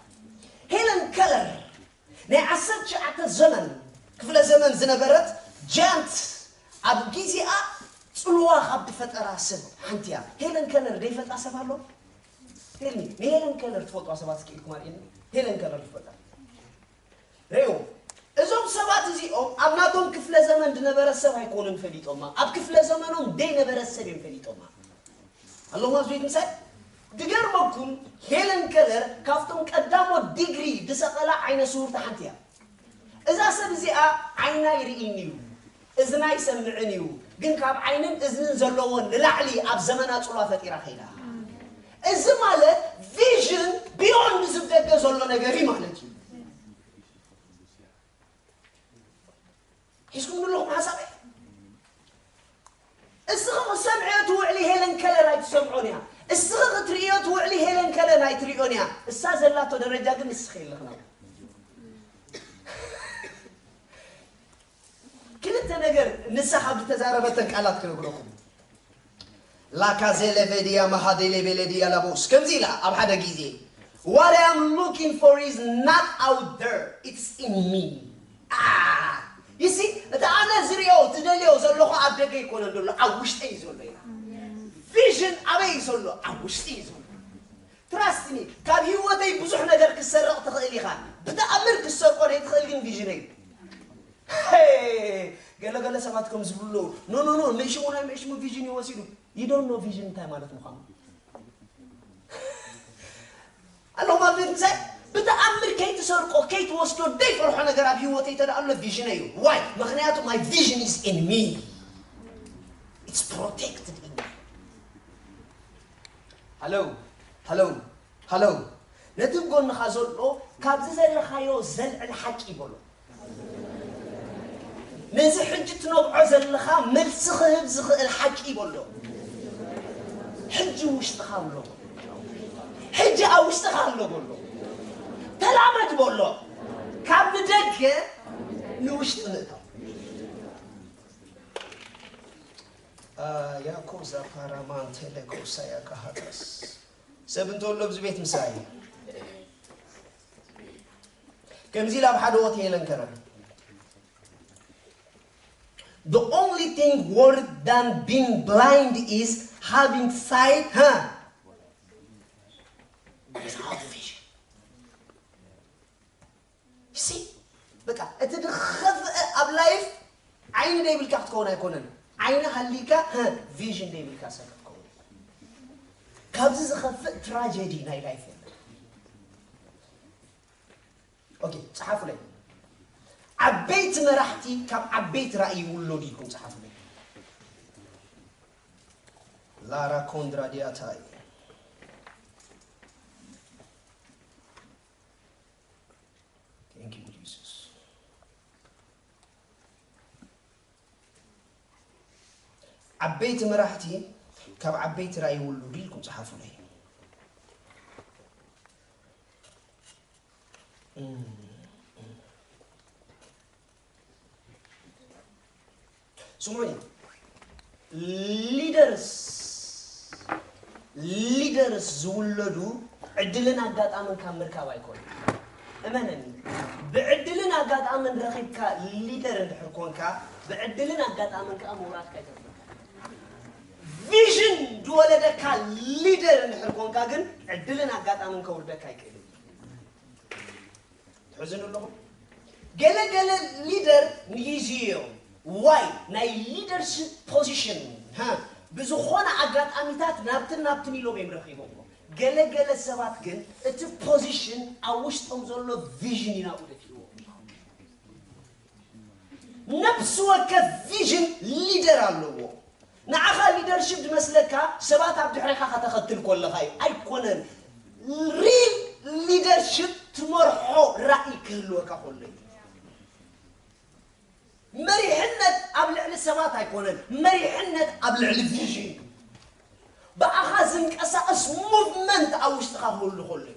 ሄለን ከለር ናይ ዓሰርተ ትሽዓተ ዘመን ክፍለ ዘመን ዝነበረት ጃንት ኣብ ግዜኣ ጽልዋ ካብ ዝፈጠራ ሰብ ሓንቲ እያ ሄለን ከለር ዘይፈልጣ ሰብ ኣሎ ሄልሚ ንሄለን ከለር ትፈልጧ ሰባት እስኪ ኢልኩም ኣርእየኒ ሄለን ከለር ትፈልጣ ሬዮ እዞም ሰባት እዚኦም ኣብ ናቶም ክፍለ ዘመን ዝነበረ ሰብ ኣይኮኑን ፈሊጦማ ኣብ ክፍለ ዘመኖም ዘይነበረ ሰብ እዮም ፈሊጦማ ኣለኹም ኣብዚ ቤት ምሳይ ድገርመኩም ሄለን ከለር ካብቶም ቀዳሞት ዲግሪ ዝሰቐላ ዓይነ ስውርቲ ሓንቲ እያ እዛ ሰብ እዚኣ ዓይና ይርእይኒ እዩ እዝና ኣይሰምዕን እዩ፣ ግን ካብ ዓይንን እዝንን ዘለዎን ንላዕሊ ኣብ ዘመና ጽልዋ ፈጢራ ከይዳ። እዚ ማለት ቪዥን ቢዮንድ ዝብ ደገ ዘሎ ነገር እዩ ማለት እዩ። ሒዝኩም ኣለኹም ሓሳበይ? እስኺ ክትሰምዕዮ ትውዕሊ ሄለን ከለር ኣይትሰምዖን እያ። እስኺ ክትርእዮ ትውዕሊ ሄለን ከለር ኣይትርእዮን እያ። እሳ ዘላቶ ደረጃ ግን ንስኺ የለኽን። ክልተ ነገር ንሳ ካብ ዝተዛረበተን ቃላት ክነግረኩም። ላካዜሌ ቬዲያ ማሃዴሌ ቤሌዲያ ላቦስ ከምዚ ኢላ ኣብ ሓደ ግዜ፣ what I am looking for is not out there, it's in me. ይሲ እቲ ኣነ ዝሪኦ ዝደልዮ ዘለኹ ኣብ ደገ ይኮነን ዘሎ፣ ኣብ ውሽጠይ እዩ ዘሎ ኢላ። ቪዥን ኣበይ እዩ ዘሎ? ኣብ ውሽጢ እዩ ዘሎ። ትራስት ሚ፣ ካብ ህይወተይ ብዙሕ ነገር ክሰርቕ ትኽእል ኢኻ። ብተኣምር ክሰርቆ ዘይትኽእል ግን ቪዥነይ እዩ። ገለገለ ሰባት ከም ዝብሉ፣ ኖ ኖ ኖ፣ መሽሙ ናይ መሽሙ ቪዥን እዩ ወሲዱ። You don't know ቪዥን እንታይ ማለት ምዃኑ። ኣለኹም ኣብ ቤት ምሳይ ብተኣምር ከይትሰርቆ ከይትወስዶ ደይፈርሖ ነገር ኣብ ህይወተይ ተደኣ ኣሎ ቪዥነይ እዩ። ዋይ? ምኽንያቱ my vision is in me, it's protected in me. ሃሎ ሃሎ ሃሎ፣ ነቲ ጎንኻ ዘሎ ካብዚ ዘለኻዮ ዘልዕል ሓቂ በሎ። ነዚ ሕጂ ትነብዖ ዘለኻ መልሲ ክህብ ዝኽእል ሓቂ በሎ። ሕጂ ውሽጥኻ ኣሎ። ሕጂ ኣብ ውሽጥኻ ኣሎ በሎ። ተላመድ በሎ። ካብ ንደገ ንውሽጢ ምእታው። ያኮ ዛፓራማንቴ ለኮሳያ ካሃታስ ሰብ እንተሎ ኣብዚ ቤት ምሳይ ከምዚ ኢላ ኣብ ሓደ ወት ሄለን ከረን The only thing worse than being blind is having sight, huh? Without vision. ሲ በቃ እቲ ዝኸፍአ ኣብ ላይፍ ዓይኒ ደይብልካ ክትከውን ኣይኮነን። ዓይኒ ሃሊካ ቪዥን ደይብልካ ሰብ ክትከውን። ካብዚ ዝኸፍእ ትራጀዲ ናይ ላይፍ የለን። ኦኬ፣ ጸሓፉለይ። ዓበይቲ መራሕቲ ካብ ዓበይቲ ራእይ ይውለዱ ኢልኩም ጸሓፉለይ። ላራ ኮንድራዲያታይ። Thank you, Jesus. ዓበይቲ መራሕቲ ካብ ዓበይቲ ራእይ ይውለዱ ኢልኩም ጸሓፉለይ። ስሙኒ፣ ሊደርስ ሊደርስ ዝውለዱ ዕድልን ኣጋጣምን ካብ ምርካብ ኣይኮኑን። እመነኒ፣ ብዕድልን ኣጋጣምን ረኺብካ ሊደር እንድሕር ኮንካ፣ ብዕድልን ኣጋጣምን ከዓ ምውራድካ ኣይተርፍካ። ቪዥን ዝወለደካ ሊደር እንድሕር ኮንካ ግን ዕድልን ኣጋጣምን ከውርደካ ኣይክእልን። ትሕዝኑ ኣለኹም። ገለ ገለ ሊደር ንጊዜ እዮም። ዋይ? ናይ ሊደርሽፕ ፖዚሽን ብዝኾነ ኣጋጣሚታት ናብትን ናብትን ኢሎም እዮም ረኺቦምዎ። ገለ ገለ ሰባት ግን እቲ ፖዚሽን ኣብ ውሽጦም ዘሎ ቪዥን እዩ ናብኡ ደፊእዎ። ነብሲ ወከፍ ቪዥን ሊደር ኣለዎ። ንዓኻ ሊደርሽፕ ዝመስለካ ሰባት ኣብ ድሕሬኻ ከተኸትል ከለኻ እዩ። ኣይኮነን። ሪል ሊደርሽፕ ትመርሖ ራእይ ክህልወካ ከሎ እዩ። መሪሕነት ኣብ ልዕሊ ሰባት ኣይኮነን። መሪሕነት ኣብ ልዕሊ ቪዥን እዩ። ብኣኻ ዝንቀሳቐስ ሙቭመንት ኣብ ውሽጥኻ ክህሉ ከሎ እዩ።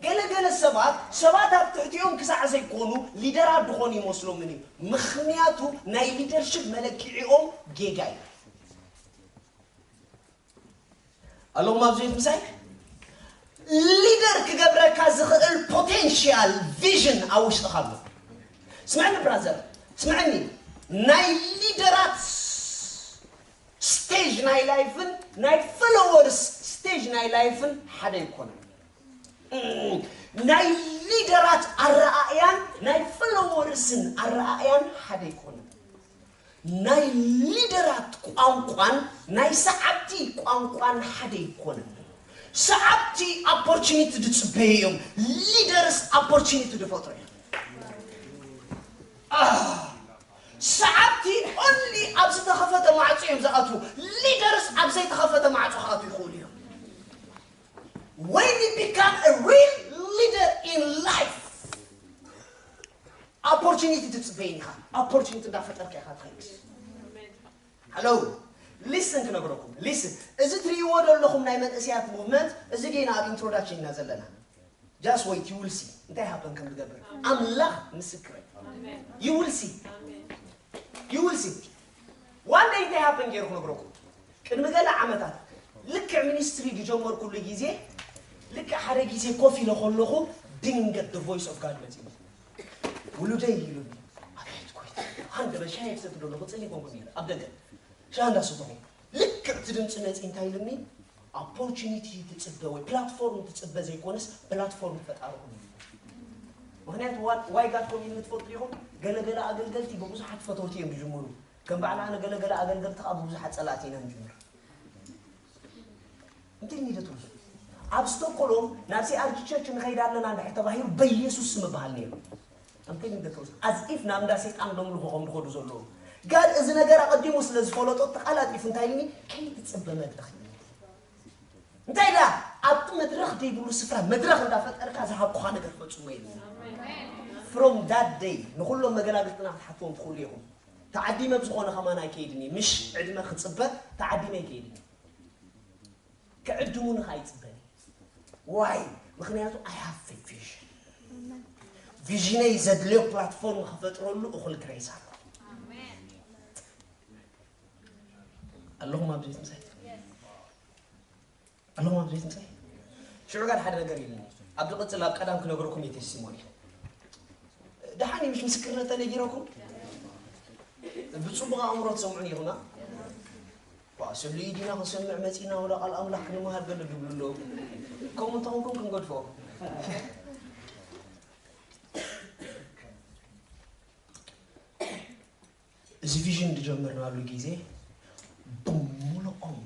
ገለ ገለ ሰባት ሰባት ኣብ ትሕቲኦም ክሳዕ ዘይኮኑ ሊደራት ዝኾኑ ይመስሎምን እዩ። ምኽንያቱ ናይ ሊደርሽፕ መለክዒኦም ጌጋ እዩ። ኣለኹም ኣብዚ ቤት ምሳይ? ሊደር ክገብረካ ዝኽእል ፖቴንሽያል ቪዥን ኣብ ውሽጥኻ ኣሎ። ስምዐኒ ብራዘር፣ ስምዐኒ። ናይ ሊደራት ስቴጅ ናይ ላይፍን ናይ ፎሎወርስ ስቴጅ ናይ ላይፍን ሓደ ኣይኮነን። ናይ ሊደራት ኣረኣእያን ናይ ፎሎወርስን ኣረኣእያን ሓደ ኣይኮነን። ናይ ሊደራት ቋንቋን ናይ ሰዓብቲ ቋንቋን ሓደ ኣይኮነን። ሰዓብቲ ኦፖርቹኒቲ ዝፅበዩ እዮም። ሊደርስ ኦፖርቹኒቲ ዝፈጥሩ እዮም። ሰዓብቲ only ኣብ ዝተኸፈተ ማዕጾ እዮም ዝኣትዉ። Leaders ኣብ ዘይተኸፈተ ማዕጾ ክኣትዉ ይኽእሉ እዮም። When you become a real leader in life, opportunity ትጽበይን ኢኻ። Opportunity እንዳፈጠርካ ኢኻ ትኸይድ። Hello, listen ክነግረኩም። Listen፣ እዚ ትርእይዎ ዘለኹም ናይ መንእሰያት movement፣ እዚ ጌና ኣብ introduction ኢና ዘለና። Just wait, you will see እንታይ happen ከም ዝገብር። ኣምላኽ ምስክረይ። You will see. You will see. One day እንታይ happen ገይሩ ክነግረኩም። ቅድሚ ገለ ዓመታት ልክዕ ሚኒስትሪ ዝጀመርኩሉ ግዜ፣ ልክዕ ሓደ ግዜ ኮፍ ኢለ ከለኹ፣ ድንገት the voice of God መጺኡ። "ውሉደይ" ኢሉኒ። ኣቤት ጎይታ። ሃንደበት ሻሂ ክሰቲ ከለኹ፣ ጽሊ ኮንኩ ነይረ ኣብ ደገ። ሻሂ እንዳሰተኹ። ልክዕ እቲ ድምፂ መፂ እንታይ ኢሉኒ? Opportunity ትፅበ ወይ platform ትፅበ ዘይኮነስ፣ platform ፈጣሪ ኩን ኢሉኒ። ምኽንያቱ ዋ-፣ why God call ኢሉኒ ትፈልጡ ዲኹም? ገለገለ ኣገልገልቲ ብብዙሓት ፈተውቲ እዮም ዝጅምሩ። ከም ባዕላ ኣነ ገለገለ ኣገልገልቲ ከዓ ብብዙሓት ፀላእቲ ኢና ንጅምር። እንታይ ኢለ ትብሉ? ኣብ ስቶኮሎም ናብ CRG ቸርች ንኸይድ ኣለና እንድሕር ተባሂሉ በኢየሱስ ስም እበሃል ነይሩ። እንታይ ኢለ ትብሉ? As if ናብ እንዳ ሰይጣን ደምልኹ ከም ዝኸዱ ዘለዉ። God እዚ ነገር ኣቐዲሙ ስለ ዝፈለጦ ተቓላጢፉ እንታይ ኢሉኒ? ከይትጽበ መድረኽ ኢሉኒ። እንታይ ደኣ? ኣብቲ መድረኽ ዘይብሉ ስፍራ መድረኽ እንዳፈጠርካ ዝሃብኩኻ ነገር ፈጽሞ ኢሉኒ። From that day ንኹሎም መገላግልትና ክትሓትዎም ትኽእሉ ኢኹም። ተዓዲመ ብዝኾነ ከማን ኣይከይድን እየ። ምሽ ዕድመ ክጽበ ተዓዲመ ኣይከይድን እየ። ክዕድሙኒ ከኣ ኣይጽበን እየ። Why? ምኽንያቱ I have a vision። ቪዥነይ ዘድልዮ ፕላትፎርም ክፈጥረሉ እኹል ግሬስ ኣሎ። ኣለኹም ኣብዚ ቤት ምሳይ? ኣለኹም ኣብዚ ቤት ምሳይ? ሽዑ ጋር ሓደ ነገር ኢሉኒ። ኣብ ዝቕጽል ኣብ ቀዳም ክነግረኩም እየ ቴስቲሞኒ። ደሓን እዩ፣ ምሽ ምስክርነት ተነጊረኩም? ብጽቡቕ ኣእምሮ ትሰምዑኒ ኢኹም፣ ዋ፣ ስሉይ ዲና ክንሰምዕ መጺና፣ ወላ ቃል ኣምላኽ ክንመሃር ገለ ድብሉ ኣለዉ። ከምኡ እንተኾንኩም ክንገድፎ። እዚ ቪዥን ዝጀመርናሉ ግዜ ብምሉኦም፣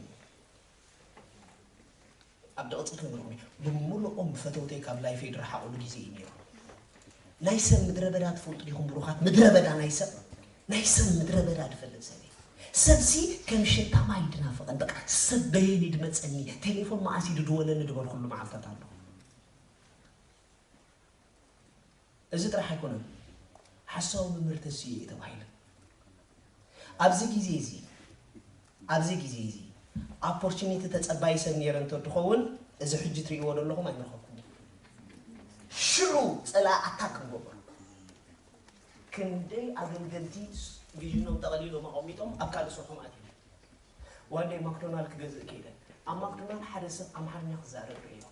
ኣብ ድቕጽል ክንብልኩም እዩ፣ ብምሉኦም ፈተውተይ ካብ ላይፈይ ዝረሓቑሉ ግዜ እዩ ነይሩ። ናይ ሰብ ምድረ በዳ ትፈልጡ ዲኹም ብሩኻት? ምድረ በዳ ናይ ሰብ፣ ናይ ሰብ ምድረ በዳ ዝፈልጥ ሰብ እዩ። ሰብሲ ከም ሽታ ማይ ድናፍቐን፣ በቃ ሰብ በየን እዩ ድመጸኒ፣ ቴሌፎን መዓስ እዩ ድድወለኒ ዝበልኩሉ መዓልታት ኣሎ። እዚ ጥራሕ ኣይኮነን፣ ሓሳዊ መምህር ተስዬ እዩ ተባሂለ። ኣብዚ ግዜ እዚ፣ ኣብዚ ግዜ እዚ ኦፖርቹኒቲ ተጸባይ ሰብ ነይረ እንተ ድኸውን፣ እዚ ሕጂ ትርእይዎ ዘለኹም ኣይምረኸብኩምን። ሽዑ ጸላኢ ኣታክ ንገበሩ። ክንደይ ኣገልገልቲ ቪዥኖም ጠቕሊሎም ኣቐሚጦም ኣብ ካልእ ስርሖም ኣትዮም። ዋን ደይ ማክዶናልድ ክገዝእ ከይደ፣ ኣብ ማክዶናልድ ሓደ ሰብ ኣምሓርኛ ክዛረብ ርእዮ።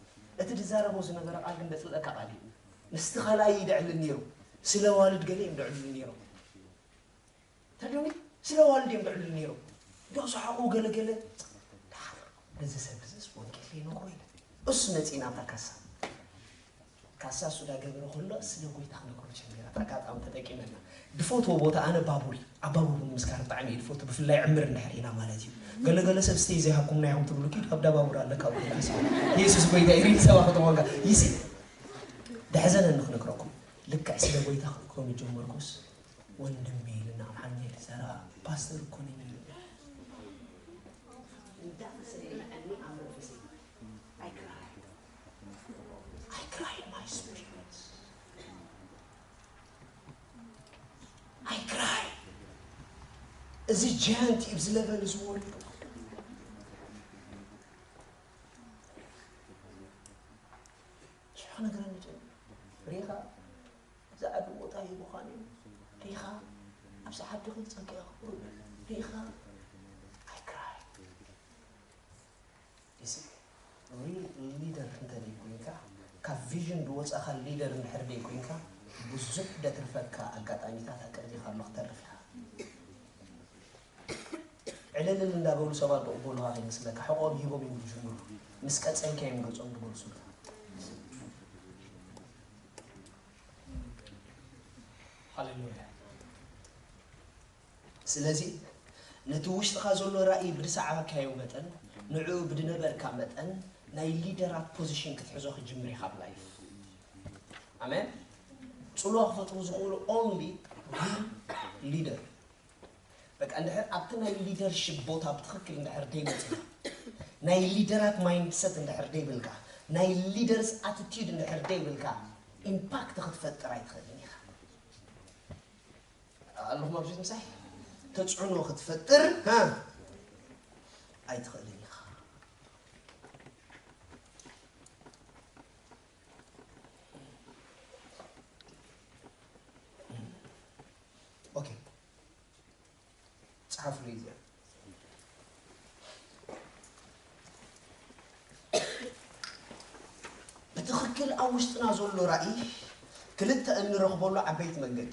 እቲ ዝዛረቦ ዝነበረ ቃል ግን ዘጽልኣካ ቃል እዩ። ምስቲ ካልኣይ እዩ ደዕልል ነይሩ። ስለ ዋልድ ገለ እዮም ደዕልሉ ነይሮም። ተረዲኡኒ? ስለ ዋልድ እዮም ደዕልሉ ነይሮም። እንዲያው ሰሓቑ ገለ ገለ። ደሓር፣ እዚ ሰብ እዚስ ወንጌል ከይነግሮ ኢለ። እሱ መጺእ ናብታ ካሳ። ካሳ እሱ ዳገብረ ከሎ ስለ ጎይታ ክነግሮ ጀሚረ። ኣጋጣሚ ተጠቂመና። ድፈትዎ ቦታ ኣነ ባቡር እዩ። ኣብ ባቡር እውን ምስካር ብጣዕሚ እየ ድፈቱ። ብፍላይ ዕምር እንድሕር ኢና ማለት እዩ። ገለ ገለ ሰብ ስተይ ዘይሃብኩምና ኢኹም ትብሉ፣ ኪድ ኣብ ዳ ባቡር ኣለካ ኣብኡ ኢልካ ስለ። ኢየሱስ ጎይታ እዩ። ሪል ሰባት ክተኾንካ። ይሲ። ደሕዘነኒ ክነግረኩም። ልክዕ ስለ ጎይታ ክነግሮም ዝጀመርኩስ፣ ወንድሜ ኢልና ኣምሓርኛ ይዛረባ፣ ፓስተር እኮ ነኝ ኢሉ። እንዳተሰማዐኒ ኣብ መንፈሰይ፣ I cry። I cry in my spirit። I cry። እዚ ጃያንት እዩ፣ ኣብዚ ለቨል እዚ ወሪዱ። ሽዑ ክነግረኒ ጀሚሩ። ሪኻ፣ እዚ ዓዲ ቦታ ሂቡኻን እዩ። ሪኻ፣ ኣብዚ ዓዲ ኸይድ ጸጋ ይኽብሩ። ሪኻ፣ I cry። You see፣ ሪል ሊደር እንተ ደይኮይንካ፣ ካብ ቪዥን ዝወጻኻ ሊደር እንድሕር ደይኮይንካ፣ ብዙሕ ደትርፈካ ኣጋጣሚታት ኣብ ቅድሚኻ ኣሎ ክተርፍ ኢኻ። ዕልልል እንዳበሉ ሰባት ዝቕበሉኻ ከይመስለካ፣ ሕቖኦም ሂቦም እዮም ዝጅምሩ። ምስ ቀጸልካ እዮም ገጾም ዝመልሱልካ። ሃሌሉያ። ስለዚ ነቲ ውሽጥኻ ዘሎ ራእይ ብዝሰዓብካዮ መጠን፣ ንዕኡ ብዝነበርካ መጠን፣ ናይ ሊደራት ፖዚሽን ክትሕዞ ክትጅምር ኢኻ ኣብ ላይፍ። ኣሜን። ጽልዋ ክፈጥሩ ዝኽእሉ only real leader። በቃ እንድሕር ኣብቲ ናይ ሊደርሽፕ ቦታ ብትኽክል እንድሕር ደይመፅና፣ ናይ ሊደራት ማይንድሰት እንድሕር ደይብልካ፣ ናይ ሊደርስ ኣቲቲዩድ እንድሕር ደይብልካ፣ ኢምፓክት ክትፈጥር ኣይትኽእልን ኢኻ። ኣለኹም ኣብዚ ምሳይ? ተፅዕኖ ክትፈጥር፣ ሃ፣ ኣይትኽእልን ኢኻ። ኦኬ፣ ጸሓፉለይ እዚኣ። ብትኽክል ኣብ ውሽጥና ዘሎ ራእይ ክልተ እንረኽበሉ ዓበይቲ መንገዲ።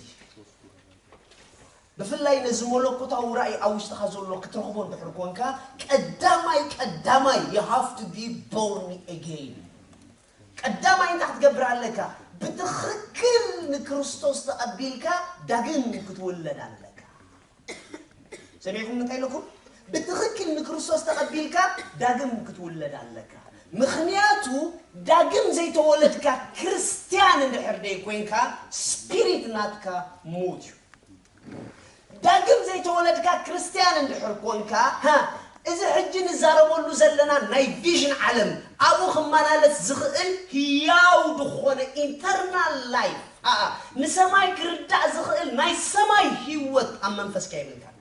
ብፍላይ ነዚ መለኮታዊ ራእይ ኣብ ውሽጥኻ ዘሎ ክትረኽቦ እንድሕር ኮንካ፣ ቀዳማይ ቀዳማይ you have to be born again። ቀዳማይ እንታይ ክትገብር ኣለካ? ብትኽክል ንክርስቶስ ተቐቢልካ ዳግም ክትውለድ ኣለካ። ሰሚዕኩም እንታይ ኢለኩም? ብትኽክል ንክርስቶስ ተቐቢልካ ዳግም ክትውለድ ኣለካ። ምኽንያቱ ዳግም ዘይተወለድካ ክርስትያን እንድሕር ደይ ኮንካ፣ ስፒሪት ናትካ ሙት እዩ። ዳግም ዘይተወለድካ ክርስትያን እንድሕር ኮንካ፣ ሃ፣ እዚ ሕጂ ንዛረበሉ ዘለና ናይ ቪዥን ዓለም ኣብኡ ክመላለስ ዝኽእል ህያው ዝኾነ ኢንተርናል ላይፍ፣ ኣኣ፣ ንሰማይ ክርዳእ ዝኽእል ናይ ሰማይ ህይወት ኣብ መንፈስካ የብልካን።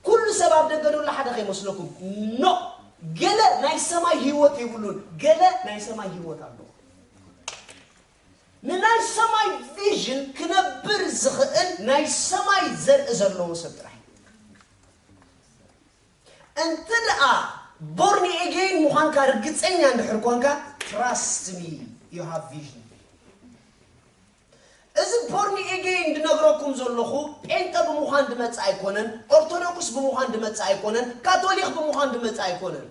ኩሉ ሰብ ኣብ ደገ ዘሎ ሓደ ከይመስለኩም። ኖ፣ ገለ ናይ ሰማይ ህይወት የብሉን፣ ገለ ናይ ሰማይ ህይወት ኣለዎ። ንናይ ሰማይ ቪዥን ክነብር ዝኽእል ናይ ሰማይ ዘርኢ ዘለዎ ሰብ ጥራይ። እንተ ደኣ ቦርን ኤጌን ምዃንካ ርግጸኛ እንድሕር ኮንካ፣ trust me, you have vision። እዚ ቦርን ኤጌን እንድነግረኩም ዘለኹ ጴንጠ ብምዃን ድመጽእ ኣይኮነን፣ ኦርቶዶክስ ብምዃን ድመጽእ ኣይኮነን፣ ካቶሊክ ብምዃን ድመጽእ ኣይኮነን።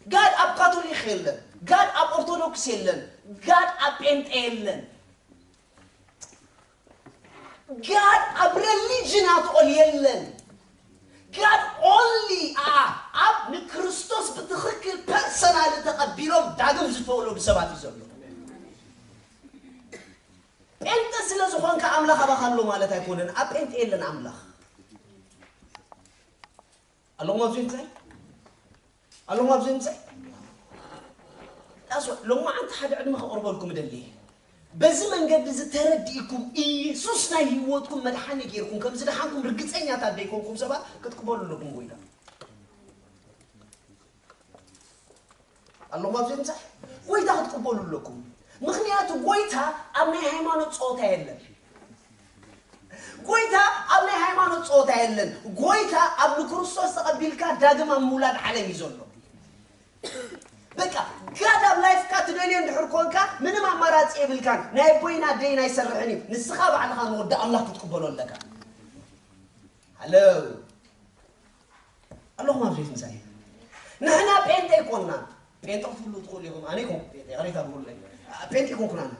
ጋድ ኣብ ካቶሊክ የለን፣ ጋድ ኣብ ኦርቶዶክስ የለን፣ ጋድ ኣብ ጴንጠ የለን። ጋድ ኣብ ሬሊጅን ኣትኦል የለን። ጋድ ኦንሊ ኣብ ንክርስቶስ ብትኽክል ፐርሰናል ተቐቢሎም ዳግም ዝተወለዱ ሰባት እዩ ዘሎ። ጴንጠ ስለ ዝኾንካ ኣምላኽ ኣባኻ ኣሎ ማለት ኣይኮነን። ኣብ ጴንጠ የለን ኣምላኽ። ኣለኹም ኣብዚ ምሳይ? ኣለኹም ኣብዚ ምሳይ? ዳስ ሎማዓንቲ ሓደ ዕድመ ከቕርበልኩም እደሊ። በዚ መንገዲ እዚ ተረዲእኩም ኢየሱስ ናይ ህይወትኩም መድሓኒ ጌርኩም ከም ዝደሓንኩም ርግጸኛታት ደይኮንኩም ሰባት ክትቅበሉ ኣለኩም ጎይታ። ኣለኹም ኣብዚ ምሳይ? ጎይታ ክትቅበሉ ኣለኩም። ምኽንያቱ ጎይታ ኣብ ናይ ሃይማኖት ጸወታ የለን። ጎይታ ኣብ ናይ ሃይማኖት ጸወታ የለን። ጎይታ ኣብ ንክርስቶስ ተቐቢልካ ዳግም ኣብ ምውላድ ዓለም እዩ ዘሎ። በቃ ጋድ ኣብ ላይፍካ ትደልዮ እንድሕር ኮንካ ምንም ኣማራጺ የብልካን። ናይ ኣቦይን ኣደይን ኣይሰርሕን እዩ። ንስኻ ባዕልኻ ንወዲ ኣምላኽ ክትቅበሎ ኣለካ። ሃሎ ኣለኹም ኣብ ዘይት ምሳይ? ንሕና ጴንጤ ኣይኮንናን። ጴንጤ ክትብሉ ትኽእሉ ኢኹም። ኣነ ይኮንኩ ጴንጤ፣ ይቕሬታ ግበሩለይ። ጴንጤ ኣይኮንኩን ኣነ።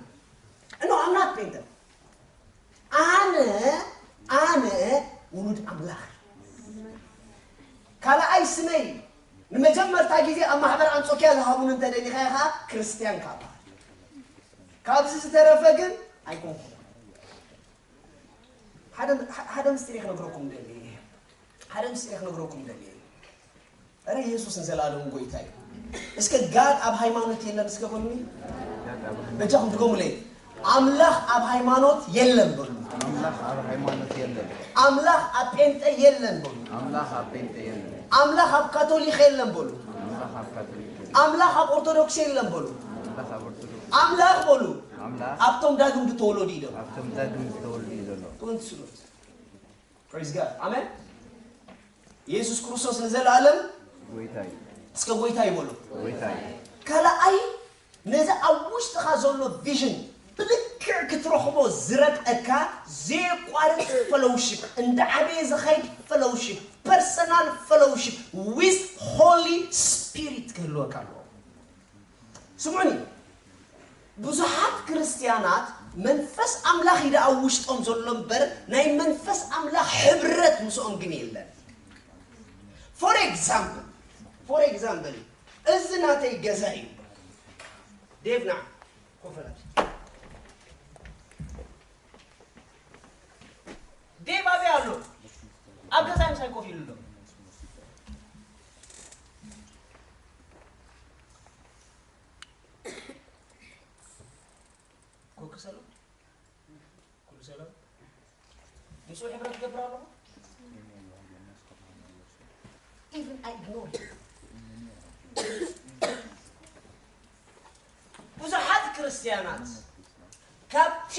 እኖ፣ I'm not ጴንጤ። ኣነ፣ ኣነ ውሉድ ኣምላኽ። ካልኣይ ስመይ ንመጀመርታ ግዜ ኣብ ማሕበር ኣንጾኪያ ዝሃቡኒ እንተ ደሊኻ ኢኻ ክርስትያን ካብ በሃል። ካብዚ ዝተረፈ ግን ኣይኮንኩን። ሓደ፣ ሓደ ምስጢር ክነግረኩም ደሊ። ሓደ ምስጢር ክነግረኩም ደሊ። እረ ኢየሱስ ንዘለኣለሙ ጎይታ እዩ። እስከ ጋድ ኣብ ሃይማኖት የለን እስከ በሉኒ። በጃኹም ድገሙለይ። ኣምላኽ ኣብ ሃይማኖት የለን በሉ። ኣምላኽ ኣብ ሃይማኖት የለን። ኣምላኽ ኣብ ጴንጠ የለን በሉ። ኣምላኽ ኣብ ጴንጤ የለን። ኣምላኽ ኣብ ካቶሊክ የለን በሉ። ኣምላኽ ኣብ ካቶሊክ የለን። ኣምላኽ ኣብ ኦርቶዶክስ የለን በሉ። ኣምላኽ ኣብ ኦርቶዶክስ። ኣምላኽ በሉ። ኣምላኽ ኣብቶም ዳግም ዝተወለዱ እዩ ዘሎ። ኣብቶም ዳግም ዝተወልዱ እዩ ዘሎ። ትወንት ስሉት። ፕሬዝ ጋድ። ኣሜን። ኢየሱስ ክርስቶስ ንዘለኣለም ጎይታ እዩ። እስከ ጎይታ ይበሉ። ጎይታ እዩ። ካልኣይ ነዚ ኣብ ውሽጥኻ ዘሎ ቪዥን ብልክዕ ክትረኽቦ ዝረድኣካ ዘየቋርጽ ፈሎውሺፕ፣ እንዳ ዓበየ ዝኸይድ ፈሎውሺፕ፣ ፐርሰናል ፈሎውሺፕ ዊዝ ሆሊ ስፒሪት ክህልወካ ኣለዎ። ስምዑኒ፣ ብዙሓት ክርስትያናት መንፈስ ኣምላኽ እዩ ደኣ ኣብ ውሽጦም ዘሎ እምበር ናይ መንፈስ ኣምላኽ ሕብረት ምስኦም ግን የለን። ፎር ኤግዛምፕል፣ ፎር ኤግዛምፕል፣ እዚ ናተይ ገዛ እዩ። ዴቭ ና ኮፈላት። ዴቭ ኣበይ ኣሎ? ኣብ ገዛ ምሳይ ኮፍ ኢሉ ኣሎ። ሰላም፣ ኩሉ ሰላም። ምስኡ ሕብረት ትገብር ኣለኹ። Even I ignore him. ብዙሓት ክርስትያናት ካብቲ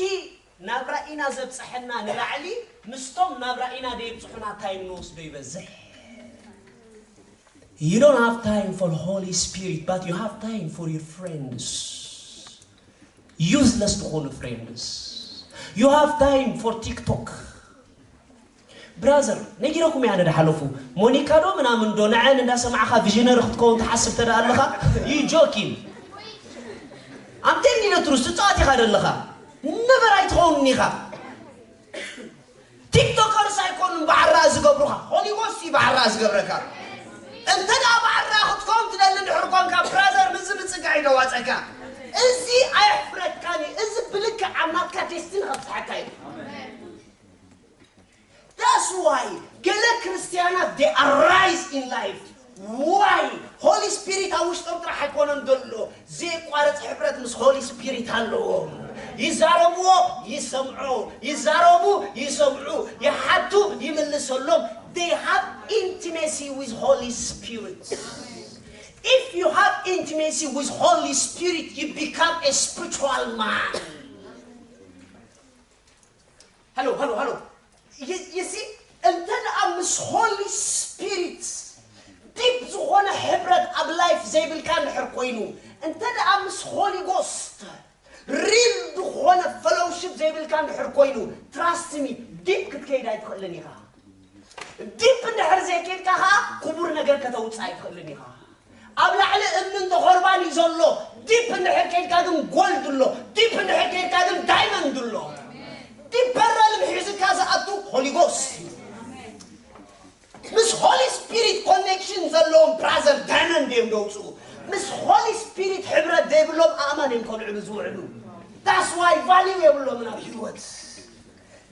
ናብራ ኢና ዘብጽሐና ንላዕሊ ምስቶም ናብራ ኢና ደየብጽሑና ታይም ንወስዶ ይበዝሕ። You don't have time for Holy Spirit, but you have time for your friends. Useless ዝኾኑ friends. You have time for TikTok. ብራዘር፣ ነጊረኩም እያ ነድሓለፉ። ሞኒካ ዶ ምናምን ዶ ንዐን እንዳሰማዕኻ ቪዥነሪ ክትከውን ትሓስብ ተደኣ ኣለኻ? You joking. I'm telling you the truth, ትጻወት ኢኻ ደለኻ። ነበር ኣይትኸውን ኢኻ። ቲክቶከርስ ኣይኮኑን በዓል ራእ ዝገብሩኻ፣ ሆሊ ጎስት እዩ በዓል ራእ ዝገብረካ። እንተ ደኣ በዓል ራእ ክትከውን ትደሊ ድሕር ኮንካ፣ ብራዘር፣ ምስዚ ምጽጋዕ እዩ ደዋጸካ። እዚ ኣየሕፍረካን እዩ። እዚ ብልክዕ ኣብ ናትካ ዴስቲኒ ከብጽሓካ እዩ። That's why ገለ ክርስትያናት they arise in life. Why? ሆሊ ስፒሪት ኣብ ውሽጦም ጥራሕ ኣይኮነን ዘሎ፣ ዘየቋርጽ ሕብረት ምስ ሆሊ ስፒሪት ኣለዎም። ይዛረብዎ፣ ይሰምዖ፣ ይዛረቡ፣ ይሰምዑ፣ ይሓቱ፣ ይምልሰሎም። They have intimacy with Holy Spirit. If you have intimacy with Holy Spirit, you become a spiritual man. ሃሎ ሃሎ ሃሎ። You see, እንተ ደኣ ምስ ሆሊ ስፒሪት ዲፕ ዝኾነ ሕብረት ኣብ ላይፍ ዘይብልካ እንድሕር ኮይኑ፣ እንተ ደኣ ምስ ሆሊ ጎስት ሪል ዝኾነ ፈሎውሽፕ ዘይብልካ እንድሕር ኮይኑ፣ ትራስት ሚ፣ ዲፕ ክትከይድ ኣይትኽእልን ኢኻ። ዲፕ እንድሕር ዘይከድካ ኸዓ ክቡር ነገር ከተውፅእ ኣይትኽእልን ኢኻ። ኣብ ላዕሊ እምኒ እንተ ኾርባን እዩ ዘሎ፣ ዲፕ እንድሕር ከድካ ግን ጎልድ ኣሎ፣ ዲፕ እንድሕር ከድካ ግን ዳይመንድ ኣሎ። ዲፐር ሪልም ሒዝካ ዝኣቱ ሆሊ ጎስት እዩ። ምስ ሆሊ ስፒሪት ኮኔክሽን ዘለዎም ብራዘር ዳይመንድ እዮም ደውፅኡ። ምስ ሆሊ ስፒሪት ሕብረት ዘይብሎም ኣእማን እዮም ከልዕሉ ዝውዕሉ። That's why ቫሊዩ የብሎምን ኣብ ህይወት።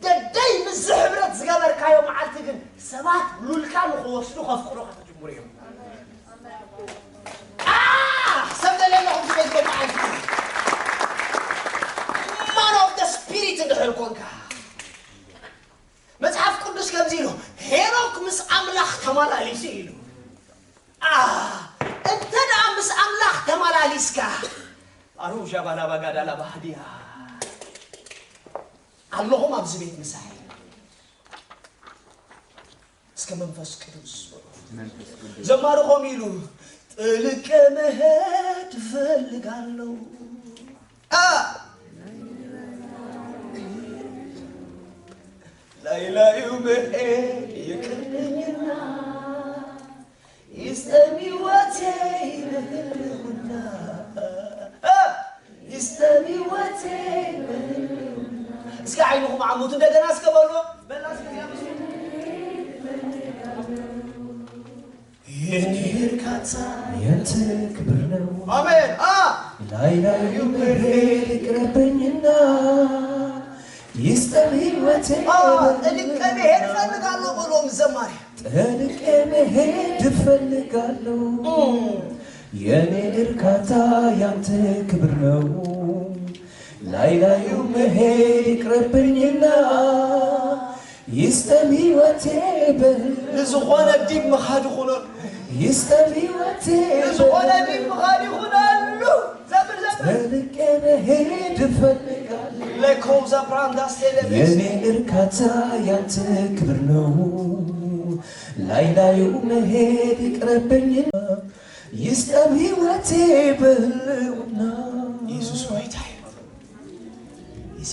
ደደይ ምስዚ ሕብረት ዝገበርካዮ መዓልቲ ግን ሰባት ሉልካ ንኽወስዱ ከፍቅሩኻ ክጅምሩ እዮም። ኣህ፣ ሰብ ደልየ ኣለኹም ዝበዝበ መዓልቲ። ማን ኦፍ ደ ስፒሪት እንድሕር ኮንካ፣ መጽሓፍ ቅዱስ ከምዚ ኢሉ፣ ሄኖክ ምስ ኣምላኽ ተመላሊሱ ኢሉ። ኣህ፣ እንተ ደኣ ምስ ኣምላኽ ተመላሊስካ፣ ኣሩጃ ባላባ ጋዳላ ባህድያ ኣለኹም ኣብዚ ቤት ምሳይ። እስከ መንፈስ ቅዱስ በሉ። መንፈስ ቅዱስ። ዘማሪ ኾም ኢሉ፣ ጥልቅ መሄድ እፈልጋለሁ። አ! ላይ ላዩ መሄድ ይቅርብኝና፣ ይስጠም ህይወቴ በህልውና። አ! ይስጠም ህይወቴ በህልውና። እስኪ ዓይንኹም ዓሙት እንደገና እስከ በሉ። በላ እስከ እዚኣ ምስሉ። የኔ እርካታ ያንተ ክብር ነው። አሜን። አ! ላይ ላዩ መሄድ ይቅረብኝና፣ ይስጠም ህይወቴ አ! በህልውና። ጥልቅ መሄድ እፈልጋለሁ በሉ ዘማሪ። ጠልቄ መሄድ እፈልጋለሁ። የኔ እርካታ ያንተ ክብር ነው። ላይ ላዩ መሄድ ይቅረብኝና፣ ይስጠም ህይወቴ በል። ንዝኾነ ዲብ ምኻድ ይኹነሉ። ይስጠም ህይወቴ ንዝኾነ በል። ዲብ ምኻድ ይኹነሉ። ዘምር፣ ዘምር። ጠልቄ መሄድ እፈልጋለሁ። ለኮዛ ብራንዳስ ቴሌቪዥን። የኔ እርካታ ያንተ ክብር ነው። ላይ ላዩ መሄድ ይቅረብኝና፣ ይስጠም ህይወቴ በህልውና። ኢየሱስ ጎይታ እዩ። እዚ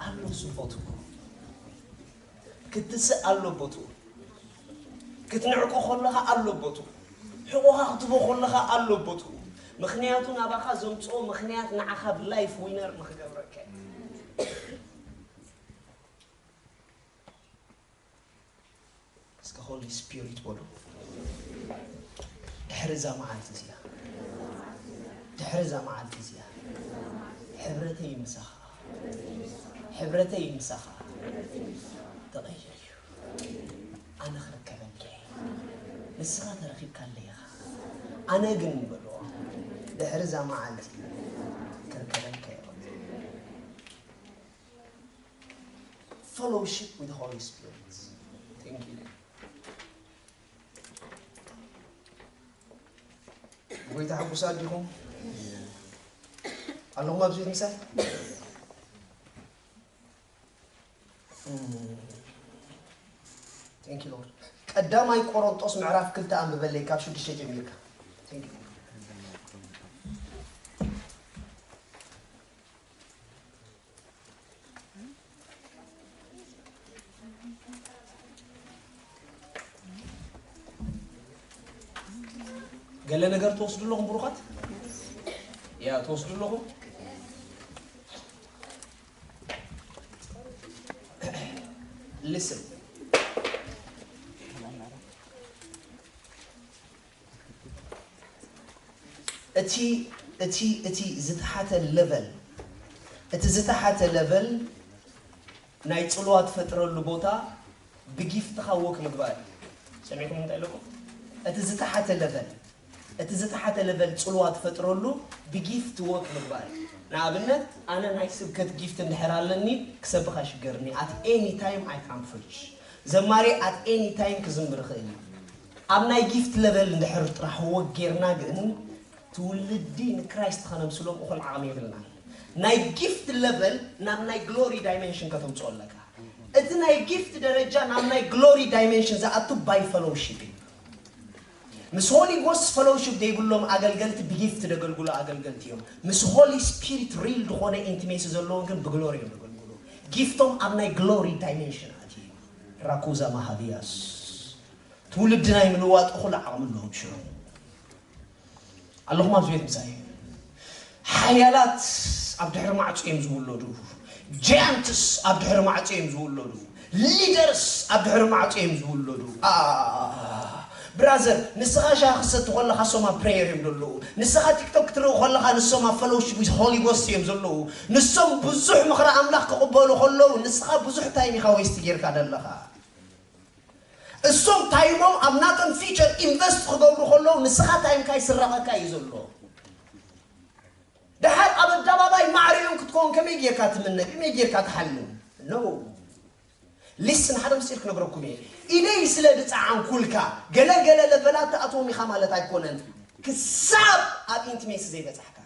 ኣሎ ስፖት እኮ። ክትስእ ኣሎ ቦትኡ። ክትንዕቆ ከለኻ ኣሎ ቦትኡ። ሕቆኻ ክትቦ ከለኻ ኣሎ ቦትኡ። ምኽንያቱ ናባኻ ዘምጽኦ ምኽንያት ንዓኻ ብላይፍ ዊነር ንኽገብረካ እዩ። እስከ ሆሊ ስፒሪት በሉ። ድሕሪ እዛ መዓልቲ እዚኣ፣ ድሕሪ እዛ መዓልቲ እዚኣ፣ ሕብረተይ ምሳኻ፣ ሕብረተይ ምሳኻ ተቐይር እዩ። ኣነ ክርከበልካ እየ። ንስኻ ተረኺብካለይ ኢኻ። ኣነ ግን በልዎ፣ ድሕሪ እዛ መዓልቲ ክርከበልካ እየ። fellowship with the Holy Spirit. Thank you. ጎይታ ሕጉሳት ዲኹም? ኣለኹም ኣብዚ ቤት ምሳይ? Thank you, Lord. ቀዳማይ ቆሮንጦስ ምዕራፍ ክልተ ኣንብበለይ ካብ ሽዱሽተ ጀሚርካ። Thank you. ገለ ነገር ትወስዱ ኣለኹም ብሩኻት? ያ ትወስዱ ኣለኹም? Listen. እቲ እቲ እቲ ዝተሓተ level፣ እቲ ዝተሓተ level ናይ ጽልዋ ትፈጥረሉ ቦታ ብጊፍትኻ ወክ ምግባር እዩ። ሰሚዕኩም እንታይ ኣለኩም? እቲ ዝተሓተ level፣ እቲ ዝተሓተ level ጽልዋ ትፈጥረሉ ብጊፍት ወክ ምግባር እዩ። ንኣብነት ኣነ ናይ ስብከት ጊፍት እንድሕር ኣለኒ ክሰብኽ ኣይሽገርኒ። At any time I can preach። ዘማሪ at any time ክዝምር ይኽእል እዩ። ኣብ ናይ ጊፍት level እንድሕር ጥራሕ ወክ ጌርና ግን ትውልዲ ንክራይስት ከነምስሎም እኹል ዓቕሚ የብልናን። ናይ ጊፍት level ናብ ናይ ግሎሪ ዳይሜንሽን ከተምፅኦ ኣለካ። እቲ ናይ ጊፍት ደረጃ ናብ ናይ ግሎሪ ዳይሜንሽን ዝኣቱ ባይ ፈሎውሺፕ እዩ። ምስ ሆሊ ጎስት ፈሎውሺፕ ዘይብሎም ኣገልገልቲ ብጊፍት ደገልግሉ ኣገልገልቲ እዮም። ምስ ሆሊ ስፒሪት ሪል ዝኾነ ኢንቲሜሲ ዘለዎም ግን ብግሎሪ እዮም ደገልግሉ። ጊፍቶም ኣብ ናይ ግሎሪ ዳይሜንሽን ኣትዩ እዩ። ራኩዛ ማሃዲያስ ትውልዲ ናይ ምልዋጥ እኹል ዓቕሚ ኣለዎም ሽዑ። ኣለኹም ኣብዚ ቤት ምሳይ? ሓያላት ኣብ ድሕሪ ማዕጾ እዮም ዝውለዱ። ጃያንትስ ኣብ ድሕሪ ማዕጾ እዮም ዝውለዱ። ሊደርስ ኣብ ድሕሪ ማዕጾ እዮም ዝውለዱ። ብራዘር፣ ንስኻ ሻሂ ክትሰቲ ከለኻ እሶም ኣብ ፕሬየር እዮም ዘለዉ። ንስኻ ቲክቶክ ክትርኢ ከለኻ ንሶም ኣብ ፈሎውሺፕ ዊዝ ሆሊ ጎስት እዮም ዘለዉ። ንሶም ብዙሕ ምኽሪ ኣምላኽ ክቕበሉ ከለዉ ንስኻ ብዙሕ ታይም ኢኻ ዌስት ጌርካ ዘለኻ። እሶም ታይሞም ኣብ ናቶም ፊቸር ኢንቨስት ክገብሩ ከለዉ ንስኻ ታይምካ ይስረቐካ እዩ ዘሎ። ደሓር ኣብ ኣደባባይ ማዕሪኦም ክትከውን ከመይ ጌርካ ትምነ? ከመይ ጌርካ ትሓልም? ኖ። ሊስን ሓደ ምስጢር ክነግረኩም እየ። ኢደይ ስለ ዝጸዓንኩልካ ገለ ገለ ለቨላት ትኣትዎም ኢኻ ማለት ኣይኮነን። ክሳብ ኣብ ኢንቲሜሲ ዘይበጻሕካ።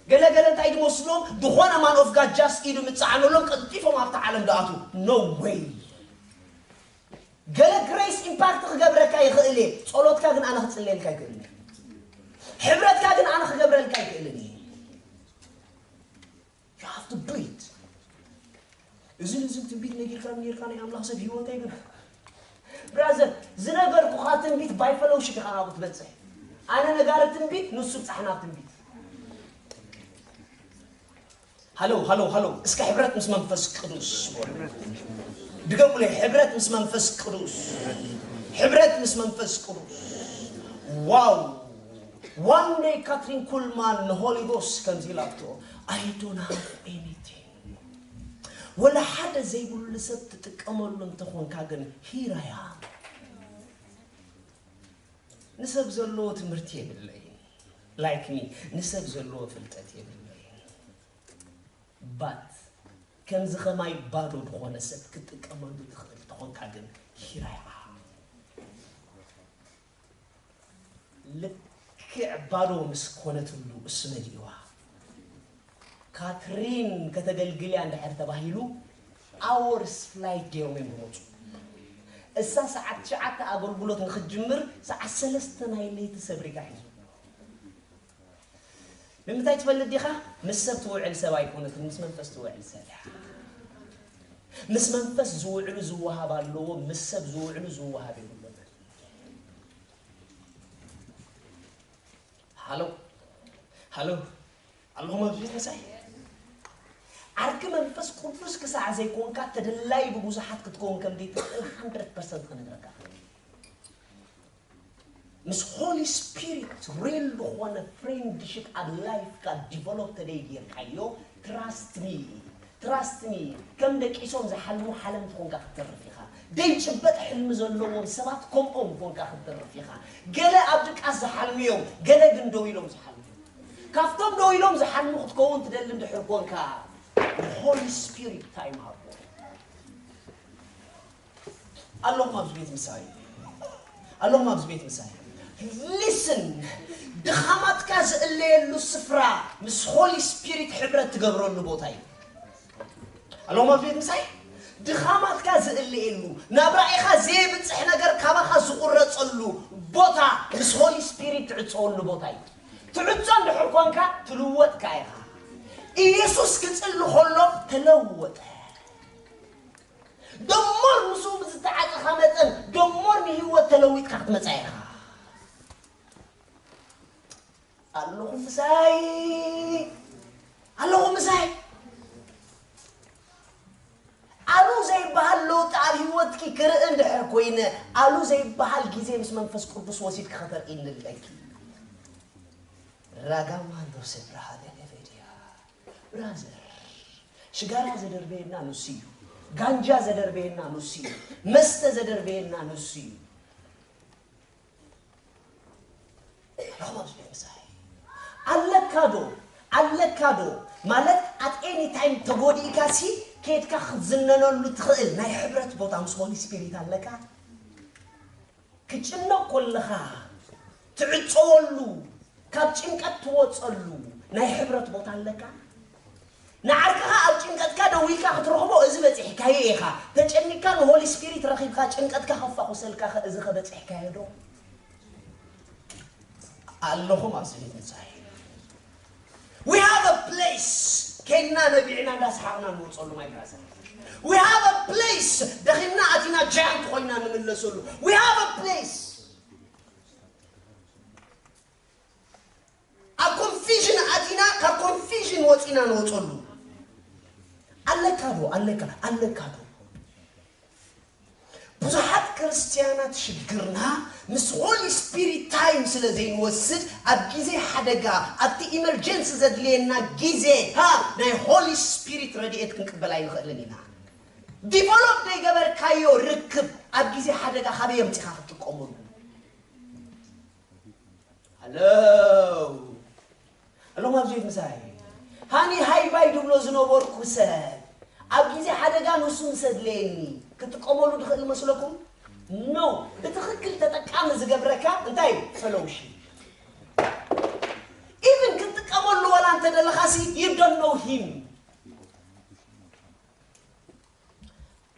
ገለ ገለ እንታይ ዝመስሎም ዝኾነ ማን ኦፍ ጋድ ጃስት ኢዱ ምጸዓነሎም ቀልጢፎም ኣብታ ዓለም ዝኣትዉ። ኖ ዌይ። ገለ ግሬስ ኢምፓክት ክገብረካ ይኽእል እየ። ጸሎትካ ግን ኣነ ክጽለየልካ ኣይክእልን እየ። ሕብረትካ ግን ኣነ ክገብረልካ ኣይክእልን እየ። You have to do it። እዝን እዝን ትንቢት ነጊርካ ነጊርካ ናይ ኣምላኽ ሰብ ህይወተይ ግን ብራዘር ዝነገርኩኻ ትንቢት ባይ ፈሎውሺፕ ኢኻ ናብኡ ትበጽሕ። ኣነ ነጋሪ ትንቢት ንሱ ብጻሕ ናብ ትንቢት። ሃሎ ሃሎ ሃሎ እስከ ሕብረት ምስ መንፈስ ቅዱስ በሉ። ድገሙለይ፣ ሕብረት ምስ መንፈስ ቅዱስ፣ ሕብረት ምስ መንፈስ ቅዱስ። ዋው። One day ካትሪን ኩልማን ንሆሊ ጎስት ከምዚ ኢላቶ፣ I don't have anything። ወላ ሓደ ዘይብሉ ሰብ ትጥቀመሉ እንተኾንካ ግን here I am። ንሰብ ዘለዎ ትምህርቲ የብለይን። Like me ንሰብ ዘለዎ ፍልጠት የብለይን። But ከምዚ ኸማይ ባዶ ዝኾነ ሰብ ክትጥቀመሉ ትኽእል ተኾንካ ግን here I am። ልክዕ ባዶ ምስ ኮነትሉ እሱ መሊእዋ። ካትሪን ከተገልግልያ እንድሕር ተባሂሉ ኣወርስ ፍላይት ገይሮም እዮም ዝመፁ። እሳ ሰዓት ትሽዓተ ኣገልግሎት ንክትጅምር ሰዓት ሰለስተ ናይ ለይቲ ሰብሪጋ ሒዙ። ንምንታይ ትፈልጥ ዲኻ? ምስ ሰብ ትውዕል ሰብ ኣይኮነትን፣ ምስ መንፈስ ትውዕል ሰብ እያ። ምስ መንፈስ ዝውዕሉ ዝወሃብ ኣለዎ፣ ምስ ሰብ ዝውዕሉ ዝወሃብ የብሉን። ሃሎ ሃሎ ኣለኹም ኣብዚ ቤት ምሳይ? ዓርኪ መንፈስ ቅዱስ ክሳዕ ዘይኮንካ ተደላይ ብብዙሓት ክትከውን ከም ዘይትኽእል ሃንድረድ ፐርሰንት ክነግረካ እኽእል። ምስ ሆሊ ስፒሪት ሪል ዝኾነ ፍሬንድሽፕ ኣብ ላይፍካ ዲቨሎፕ ተደይ ጌርካዮ ትራስት ሚ ትራስት ሚ ከም ደቂሶም ዝሓልሙ ሓለምቲ ኮንካ ክትተርፍ ኢኻ። ደይ ጭበጥ ሕልሚ ዘለዎም ሰባት ከምኦም ኮንካ ክትተርፍ ኢኻ። ገለ ኣብ ድቃስ ዝሓልሙ እዮም፣ ገለ ግን ደው ኢሎም ዝሓልሙ። ካብቶም ደው ኢሎም ዝሓልሙ ክትከውን ትደሊ እንድሕር ኮንካ Holy Spirit time ሃቦ ኣለኹም ኣብዚ ቤት ምሳይ ኣለኹም ኣብዚ ቤት ምሳይ listen ድኻማትካ ዝእለየሉ ስፍራ ምስ Holy Spirit ሕብረት ትገብረሉ ቦታ እዩ ኣለኹም ኣብዚ ቤት ምሳይ ድኻማትካ ዝእለየሉ ናብ ራእይኻ ዘይብፅሕ ነገር ካባኻ ዝቁረፀሉ ቦታ ምስ Holy Spirit ትዕፀወሉ ቦታ እዩ ትዕፆ እንድሕር ኮንካ ትልወጥካ ኢኻ ኢየሱስ ክፅሊ ከሎ ተለወጠ ደሞር ምስኡ ብዝተዓፀኻ መጠን ደሞር ንህይወት ተለዊጥካ ክትመፃ ኢኻ ኣለኹ ምሳይ ኣለኹ ምሳይ ኣሉ ዘይበሃል ለውጢ ኣብ ህይወትኪ ክርኢ እንድሕር ኮይነ ኣሉ ዘይበሃል ግዜ ምስ መንፈስ ቅዱስ ወሲድኪ ከተርእይኒ ኣለኪ ራጋማንዶ ሰብረሃ ገለበድያ ብራዘር ሽጋራ ዘደርበየና ንሱ እዩ ጋንጃ ዘደርበየና ንሱ እዩ መስተ ዘደርበየና ንሱ እዩ ኣለካ ዶ ኣለካ ዶ ማለት at any time ተጎዲእካ ሲ ከድካ ክትዝነነሉ ትኽእል ናይ ሕብረት ቦታ ምስ Holy Spirit ኣለካ ክጭነቕ ኮለኻ ትዕፀወሉ ካብ ጭንቀት ትወፀሉ ናይ ሕብረት ቦታ ኣለካ ንዓርክኻ ኣብ ጭንቀትካ ደዊልካ ክትረኽቦ እዚ በፂሕካዮ ኢኻ ተጨኒቅካ ን Holy Spirit ረኺብካ ጭንቀትካ ከፋኹሰልካ ኸ እዚ ኸ በፂሕካዮ ዶ ኣለኹም ኣብዚ ቤት ምሳይ We have a place ከይድና ነቢዕና እንዳሰሓቕና ንወፀሉ my brother We have a place ደኺምና ኣቲና giant ኮይና ንምለሰሉ We have a place ኣብ confusion ኣቲና ካብ confusion ወፂና ንወፀሉ ኣለካ ዶ ኣለካ ኣለካ ዶ ብዙሓት ክርስትያናት ሽግርና ምስ Holy Spirit time ስለ ዘይንወስድ ኣብ ግዜ ሓደጋ ኣብቲ emergency ዘድልየና ግዜ ሃ ናይ Holy Spirit ረድኤት ክንቅበል ኣይንኽእልን ኢና develop ዘይገበርካዮ ርክብ ኣብ ግዜ ሓደጋ ካበይ ኣምፂኻ ክትጥቀመሉ Hello. ኣለኹም ኣብዚ ቤት ምሳይ ሃኒ ሃይባይ ድብሎ ዝነበርኩ ሰብ ኣብ ግዜ ሓደጋ ንሱ ምስ ኣድለየኒ ክጥቀመሉ ዝኽእል መስለኩም? No። ብትኽክል ተጠቃሚ ዝገብረካ እንታይ እዩ? Fellowship። Even ክትጥቀመሉ ዋላ እንተደለኻሲ you don't know him።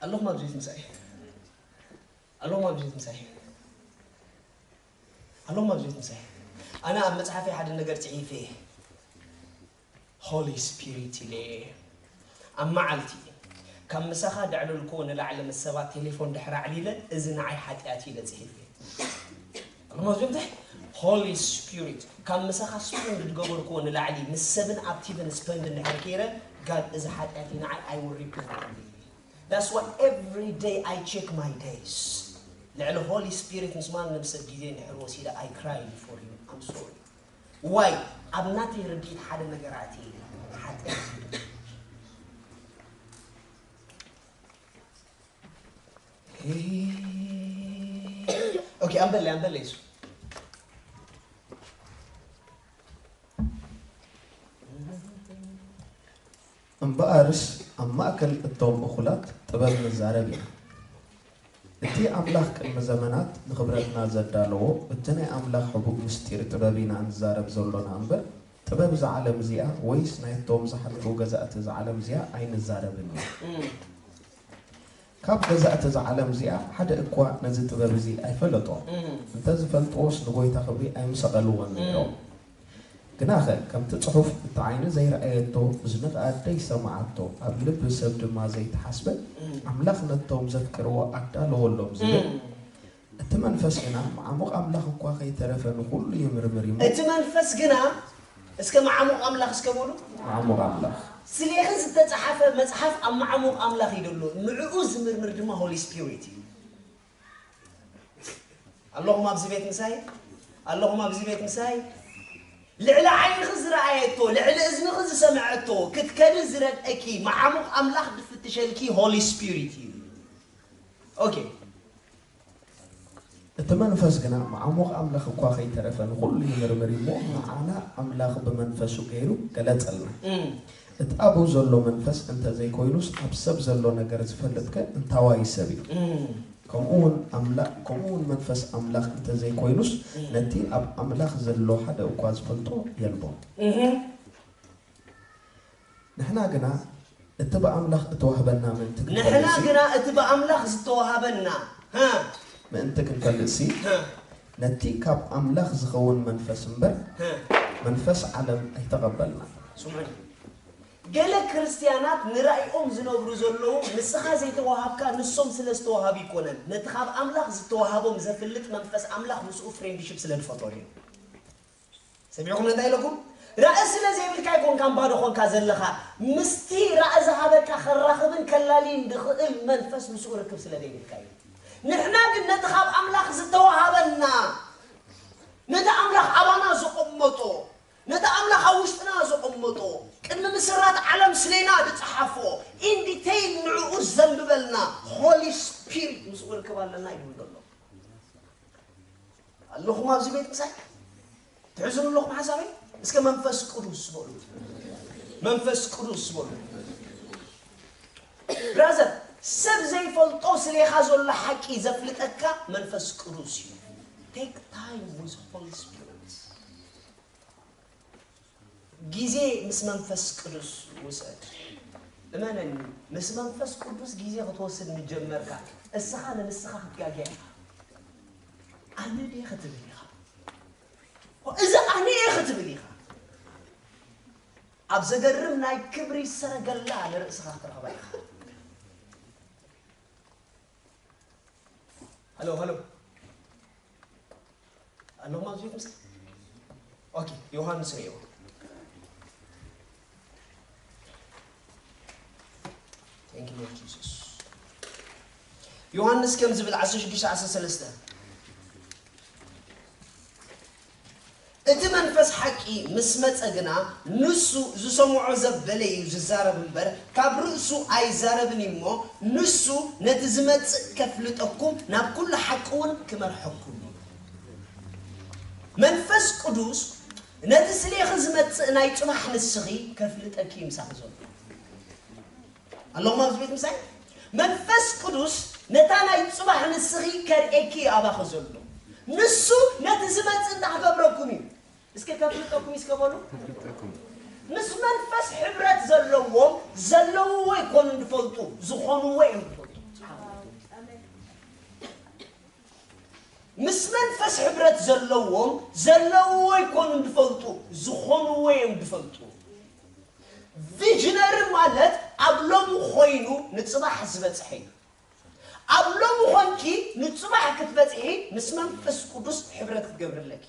ኣለኹም ኣብዚ ቤት ምሳይ ኣለኹም ኣብዚ ቤት ምሳይ ኣለኹም ኣብዚ ቤት ምሳይ ኣነ ኣብ መጽሓፈይ ሓደ ነገር ጽሒፈ እየ Holy Spirit ኢለ እየ ኣብ መዓልቲ ካብ ምሳኻ ደዕለልክዎ ንላዕሊ ምስ ሰባት ቴሌፎን ድሕሪ ኣዕሊለ እዚ ንዓይ ሓጢኣት ኢለ ጽሒፈ እየ ኣለኹም ኣብዚ ቤት ምሳይ Holy Spirit ካብ ምሳኻ spend ዝገበርክዎ ንላዕሊ ምስ ሰብን ኣብ ቲቪን spend እንድሕር ከይረ God እዚ ሓጢኣት እዩ ንዓይ I will repent That's why every day I check my days. ልዕሊ Holy Spirit ምስ ማንም ሰብ ግዜ እንድሕር ወሲደ I cry before him. I'm sorry. Why? ኣብ ናተይ ርድኢት ሓደ ነገር ኣትየ ኢለ ሓጢኣት Okay, ኣንበለይ ኣንበለይ እሱ እምበኣርስ ኣብ ማእከል እቶም እኹላት ጥበብ ንዛረብ ኢና። እቲ ኣምላኽ ቅድሚ ዘመናት ንኽብረትና ዘዳለዎ፣ እቲ ናይ ኣምላኽ ሕቡእ ምስጢር ጥበብ ኢና እንዛረብ ዘሎና እምበር፣ ጥበብ እዛ ዓለም እዚኣ ወይስ ናይቶም ዝሓልፉ ገዛእቲ እዛ ዓለም እዚኣ ኣይንዛረብን ኢና። ካብ ገዛእቲ እዛ ዓለም እዚኣ ሓደ እኳ ነዚ ጥበብ እዚ ኣይፈለጦን። እንተ ዝፈልጥዎስ ንጎይታ ክብሪ ኣይምሰቐልዎን ነይሮም። ግናኸ ከምቲ ጽሑፍ፣ እቲ ዓይኒ ዘይረኣየቶ፣ እዝኒ ኸኣ ደይሰምዓቶ፣ ኣብ ልቢ ሰብ ድማ ዘይተሓስበ፣ ኣምላኽ ነቶም ዘፍቅርዎ ኣዳለወሎም ዝብል፣ እቲ መንፈስ ግና መዓሙቕ ኣምላኽ እኳ ኸይተረፈ ንኹሉ ይምርምር እዩ እሞ። እቲ መንፈስ ግና እስከ መዓሙቕ ኣምላኽ እስከ በሉ። መዓሙቕ ኣምላኽ። ስሌኺ ዝተጻሓፈ መጽሓፍ ኣብ መዓሙቕ ኣምላኽ እዩ ዘሎ። ንዕኡ ዝምርምር ድማ ሆሊ ስፒሪት እዩ። ኣለኹም ኣብዚ ቤት ምሳይ? ኣለኹም ኣብዚ ቤት ምሳይ? ልዕሊ ዓይንኺ ዝረኣየቶ፣ ልዕሊ እዝንኺ ዝሰምዐቶ፣ ክትከዲ ዝረድአኪ መዓሙቕ ኣምላኽ ድፍትሸልኪ ሆሊ ስፒሪት እዩ። ኦኬ። እቲ መንፈስ ግና መዓሙቕ ኣምላኽ እኳ ከይተረፈ ንኹሉ ይምርምር እዩ እሞ፣ ንዓና ኣምላኽ ብመንፈሱ ገይሩ ገለጸልና። እቲ ኣብኡ ዘሎ መንፈስ እንተ ዘይኮይኑስ፣ ኣብ ሰብ ዘሎ ነገር ዝፈልጥከ እንታዋይ ሰብ እዩ? ከምኡ እውን ኣምላ-፣ ከምኡ እውን መንፈስ ኣምላኽ እንተ ዘይኮይኑስ፣ ነቲ ኣብ ኣምላኽ ዘሎ ሓደ እኳ ዝፈልጦ የልቦን። ንሕና ግና እቲ ብኣምላኽ እተዋህበና ምእንቲ ክንፈልጥሲ፣ ንሕና ግና እቲ ብኣምላኽ ዝተዋህበና፣ ሃ፣ ምእንቲ ክንፈልጥሲ፣ ሃ፣ ነቲ ካብ ኣምላኽ ዝኸውን መንፈስ እምበር፣ ሃ፣ መንፈስ ዓለም ኣይተቐበልናን። ስምዑኒ። ገለ ክርስትያናት ንራእይኦም ዝነብሩ ዘለዉ፣ ንስኻ ዘይተዋሃብካ፣ ንሶም ስለ ዝተዋሃቡ ኣይኮነን። ነቲ ካብ ኣምላኽ ዝተዋሃቦም ዘፍልጥ መንፈስ ኣምላኽ ምስኡ ፍሬንድሺፕ ስለ ዝፈጠሩ እዮም። ሰሚዕኹም እንታይ ኢለኩም? ራእይ ስለ ዘይብልካ ኣይኮንካን ባዶ ኾንካ ዘለኻ። ምስቲ ራእይ ዝሃበካ ከራኽብን ከላልይን ዝኽእል መንፈስ ምስኡ ርክብ ስለ ዘይብልካ እዩ። ንሕና ግን ነቲ ካብ ኣምላኽ ዝተዋሃበና፣ ነቲ ኣምላኽ ኣባና ዘቐመጦ፣ ነቲ ኣምላኽ ኣብ ውሽጥና ዘቐመጦ፣ ቅድሚ ምስራት ዓለም ስሌና ዝጸሓፎ፣ ኢን ዲቴይል ንዕኡ ዘንብበልና ሆሊ ስፒሪት ምስኡ ርክብ ኣለና ይብል ዘሎ። ኣለኹም ኣብዚ ቤት ምሳይ? ትሕዝኑ ኣለኹም ሓሳበይ? እስከ መንፈስ ቅዱስ በሉ። መንፈስ ቅዱስ በሉ። ብራዘር፣ ሰብ ዘይፈልጦ ስሌኻ ዘሎ ሓቂ ዘፍልጠካ መንፈስ ቅዱስ እዩ። Take time with Holy Spirit። ግዜ ምስ መንፈስ ቅዱስ ውሰድ። እመነኒ፣ ምስ መንፈስ ቅዱስ ግዜ ክትወስድ ምስ ጀመርካ፣ እስኻ ንንስኻ ክትጋገ ኢኻ። ኣነ ድየ ክትብል ኢኻ። እዚ ኣነ እየ ክትብል ኢኻ። ኣብ ዘገርም ናይ ክብሪ ሰረገላ ንርእስኻ ክትረኽባ ኢኻ። ሃሎ፣ ሃሎ። ኣለኹም ኣብዚ ቤት ምሳይ? ኦኬ፣ ዮሃንስ ርእዮ። Thank you, Lord Jesus። ዮሃንስ ከም ዝብል ዓሰርተ ሽዱሽተ ዓሰርተ ሰለስተ፣ እቲ መንፈስ ሓቂ ምስ መጸ ግና፣ ንሱ ዝሰምዖ ዘበለ እዩ ዝዛረብ እምበር፣ ካብ ርእሱ ኣይዛረብን እዩ እሞ፣ ንሱ ነቲ ዝመጽእ ከፍልጠኩም፣ ናብ ኩሉ ሓቂ እውን ክመርሐኩም እዩ። መንፈስ ቅዱስ ነቲ ስሌኺ ዝመጽእ ናይ ጽባሕ ንስኺ ከፍልጠኪ እዩ ምሳኺ ዘሎ። ኣለኹም ኣብዚ ቤት ምሳይ? መንፈስ ቅዱስ ነታ ናይ ጽባሕ ንስኺ ከርእየኪ እዩ ኣባኺ ዘሎ። ንሱ ነቲ ዝመጽእ እንዳ ክገብረኩም እዩ። እስከ ከፍልጠኩም እዩ እስከ በሉ። ምስ መንፈስ ሕብረት ዘለዎም ዘለውዎ ኣይኮኑን ዝፈልጡ፣ ዝኾንዎ እዮም ዝፈልጡ። ምስ መንፈስ ሕብረት ዘለዎም ዘለውዎ ኣይኮኑን ዝፈልጡ፣ ዝኾንዎ እዮም ዝፈልጡ። ቪዥነሪ ማለት ኣብ ሎሚ ኮይኑ ንጽባሕ ዝበጽሐ እዩ። ኣብ ሎሚ ኾንኪ ንጽባሕ ክትበጽሒ ምስ መንፈስ ቅዱስ ሕብረት ክትገብሪ ኣለኪ።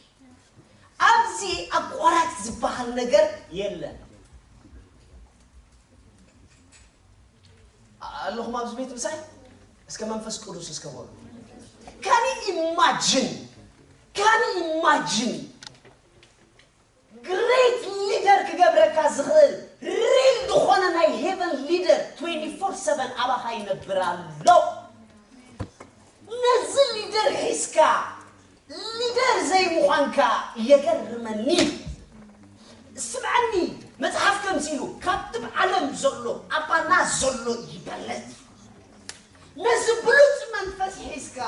ኣብዚ ኣቋራጭ ዝበሃል ነገር የለን። ኣለኹም ኣብዚ ቤት ምሳይ? እስከ መንፈስ ቅዱስ እስከ በሉ። Can you imagine? Can you imagine? ግሬት ሊደር ክገብረካ ዝኽእል ሪል ዝኾነ ናይ ሄቨን ሊደር ትዌንቲ ፎር ሰቨን ኣባኻ ይነብር ኣሎ። ነዚ ሊደር ሒዝካ ሊደር ዘይምዃንካ የገርመኒ። ስምዓኒ፣ መጽሓፍ ከምዚ ኢሉ፣ ካብቲ ኣብ ዓለም ዘሎ ኣባና ዘሎ ይበልጽ። ነዚ ብሉጽ መንፈስ ሒዝካ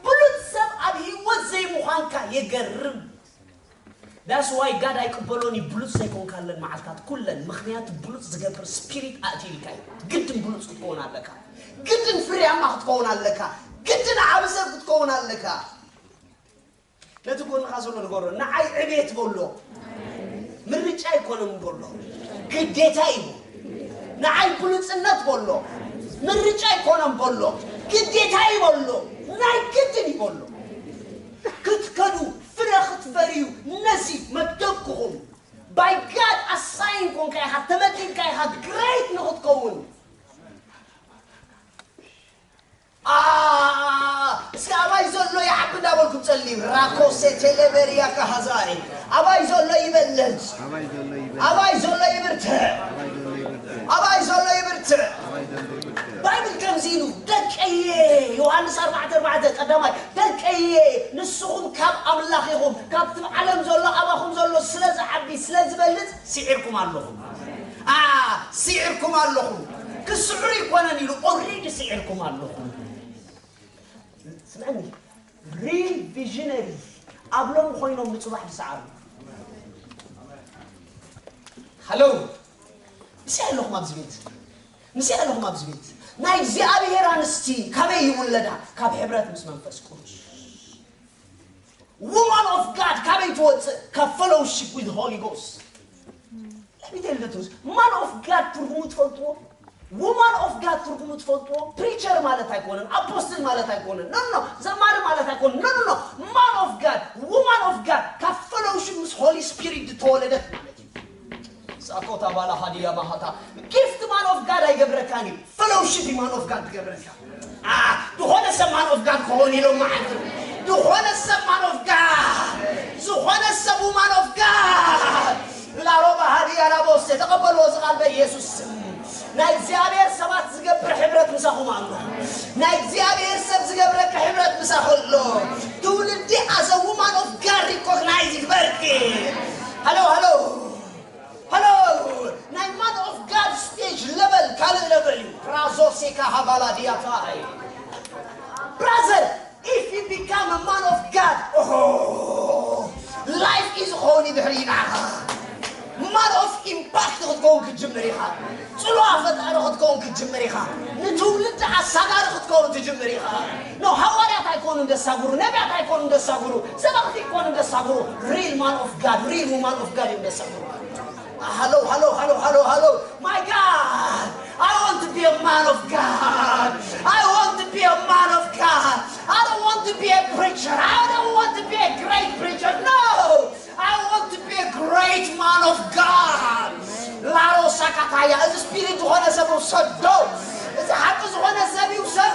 ብሉጽ ሰብ ኣብ ህይወት ዘይምዃንካ የገርም። That's why God ኣይቅበሎን እዩ ብሉጽ ዘይኮንካለን መዓልታት ኩለን። ምኽንያቱ ብሉጽ ዝገብር ስፒሪት ኣእትዩልካ እዩ። ግድን ብሉጽ ክትከውን ኣለካ። ግድን ፍርያማ ክትከውን ኣለካ። ግድን ዓቢ ሰብ ክትከውን ኣለካ። ነቲ ጎንኻ ዘሎ ንገሮ፣ ንዓይ ዕቤት በሎ። ምርጫ ኣይኮነን በሎ። ግዴታ እዩ። ንዓይ ብሉጽነት በሎ። ምርጫ ኣይኮነን በሎ። ግዴታ እዩ በሎ። ናይ ግድን እዩ በሎ። ክትከዱ፣ ፍረ ክትፈርዩ፣ ነዚ መደብኩኹም። By God ኣሳይን ኮንካ ኢኻ፣ ተመዲብካ ኢኻ ግሬት ንኽትከውን። ኣ፣ እስከ ኣባይ ዘሎ ይዓቢ እንዳበልኩም ጸልዩ። ራኮሴ ቴሌቤርያ ካሃዛይ። ኣባይ ዘሎ ይበልጽ። ኣባይ ዘሎ ይበልጽ። ኣባይ ዘሎ ይብርትዕ። ኣባይ ዘሎ ይብርትዕ። ኣባይ ዘሎ ይብርትዕ። ኣባይ ዘሎ ይብርትዕ። ባይብል ከምዚ ኢሉ፣ ደቀየ፣ ዮሃንስ ኣርባዕተ ኣርባዕተ ቀዳማይ፣ ደቀየ፣ ንስኹም ካብ ኣምላኽ ኢኹም። ካብቲ ዓለም ዘሎ ኣባኹም ዘሎ ስለ ዝዓቢ ስለ ዝበልጽ ስዒርኩም ኣለኹም። ኣ ስዒርኩም ኣለኹም። ክስዕሩ ይኮነን ኢሉ ኦሬዲ ስዒርኩም ኣለኹም። ስምዐኒ፣ ሪል ቪዥነሪ ኣብ ሎም ኮይኖም ንጽባሕ ዝሰዓሩ። ሃሎ፣ ምስ ኣለኹም ኣብዚ ቤት፣ ምስ ኣለኹም ኣብዚ ቤት፣ ናይ እግዚኣብሔር ኣንስቲ ካበይ ይውለዳ? ካብ ሕብረት ምስ መንፈስ ቅዱስ። Woman of God ካበይ ትወፅእ? ካብ fellowship with Holy Ghost። ለሚቴልደቱስ ማን ኦፍ ጋድ ትርጉሙ ትፈልጥዎ? Woman of God ትርጉሙ ትፈልጥዎ? ፕሪቸር ማለት ኣይኮነን፣ ኣፖስትል ማለት ኣይኮነን፣ ኖ ኖ፣ ዘማሪ ማለት ኣይኮነን፣ ኖ ኖ ኖ። ማን ኦፍ ጋድ፣ ውማን ኦፍ ጋድ ካብ fellowship ምስ ሆሊ ስፒሪት ዝተወለደት ማለት እዩ። ሳኮታ ባላ ሃዲያ ማሃታ። ጊፍት ማን ኦፍ ጋድ ኣይገብረካን እዩ፣ fellowship ማን ኦፍ ጋድ ትገብረካ። ዝኾነ ሰብ ማን ኦፍ ጋድ ክኸውን ኢሎም መዓልቲ፣ ዝኾነ ሰብ ማን ኦፍ ጋድ፣ ዝኾነ ሰብ ውማን ኦፍ ጋድ። ላሮባ ሃዲያ ላቦስ፣ ተቐበልዎ እዚ ቃል በኢየሱስ ስም። ናይ እግዚኣብሔር ሰባት ዝገብር ሕብረት ምሳኹም ኣሎ። ናይ እግዚኣብሔር ሰብ ዝገብረካ ሕብረት ምሳኹ ኣሎ። ትውልዲ ኣዘ ውማን ኦፍ ጋድ ሪኮግናይዝ ይግበርኪ። ሃሎ ሃሎ። ሃሎ፣ ናይ ማን ኦፍ ጋድ ስቴጅ ለቨል ካልእ ለቨል እዩ። ፕራዞ ሴካ ሃባላ ዲያታይ። ብራዘር፣ if you become a man of God, ኦሆ፣ ላይፍ እዩ ዝኸውን እዩ ድሕሪ ንዓኻ። ማን ኦፍ ኢምፓክት ክትከውን ክትጅምር ኢኻ። ጽልዋ ፈጣሪ ክትከውን ክትጅምር ኢኻ። ንትውልዲ ኣሳጋሪ ክትከውን ትጅምር ኢኻ። ኖ ሃዋርያት ኣይኮኑን ደሳጉሩ፣ ነቢያት ኣይኮኑን ደሳጉሩ፣ ሰበኽቲ ኣይኮኑን ደሳጉሩ። ሪል ማን ኦፍ ጋድ፣ ሪል ውማን ኦፍ ጋድ እዮም ደሳጉሩ። Hello, hello, hello, hello, hello. My God, I want to be a man of God. I want to be a man of God. I don't want to be a preacher. I don't want to be a great preacher. No, I want to be a great man of God. ላሮ ሳካታያ፣ እዚ ስፒሪት ዝኾነ ሰብ ውሰዶ። እዚ ሓቂ ዝኾነ ሰብ ይውሰድ።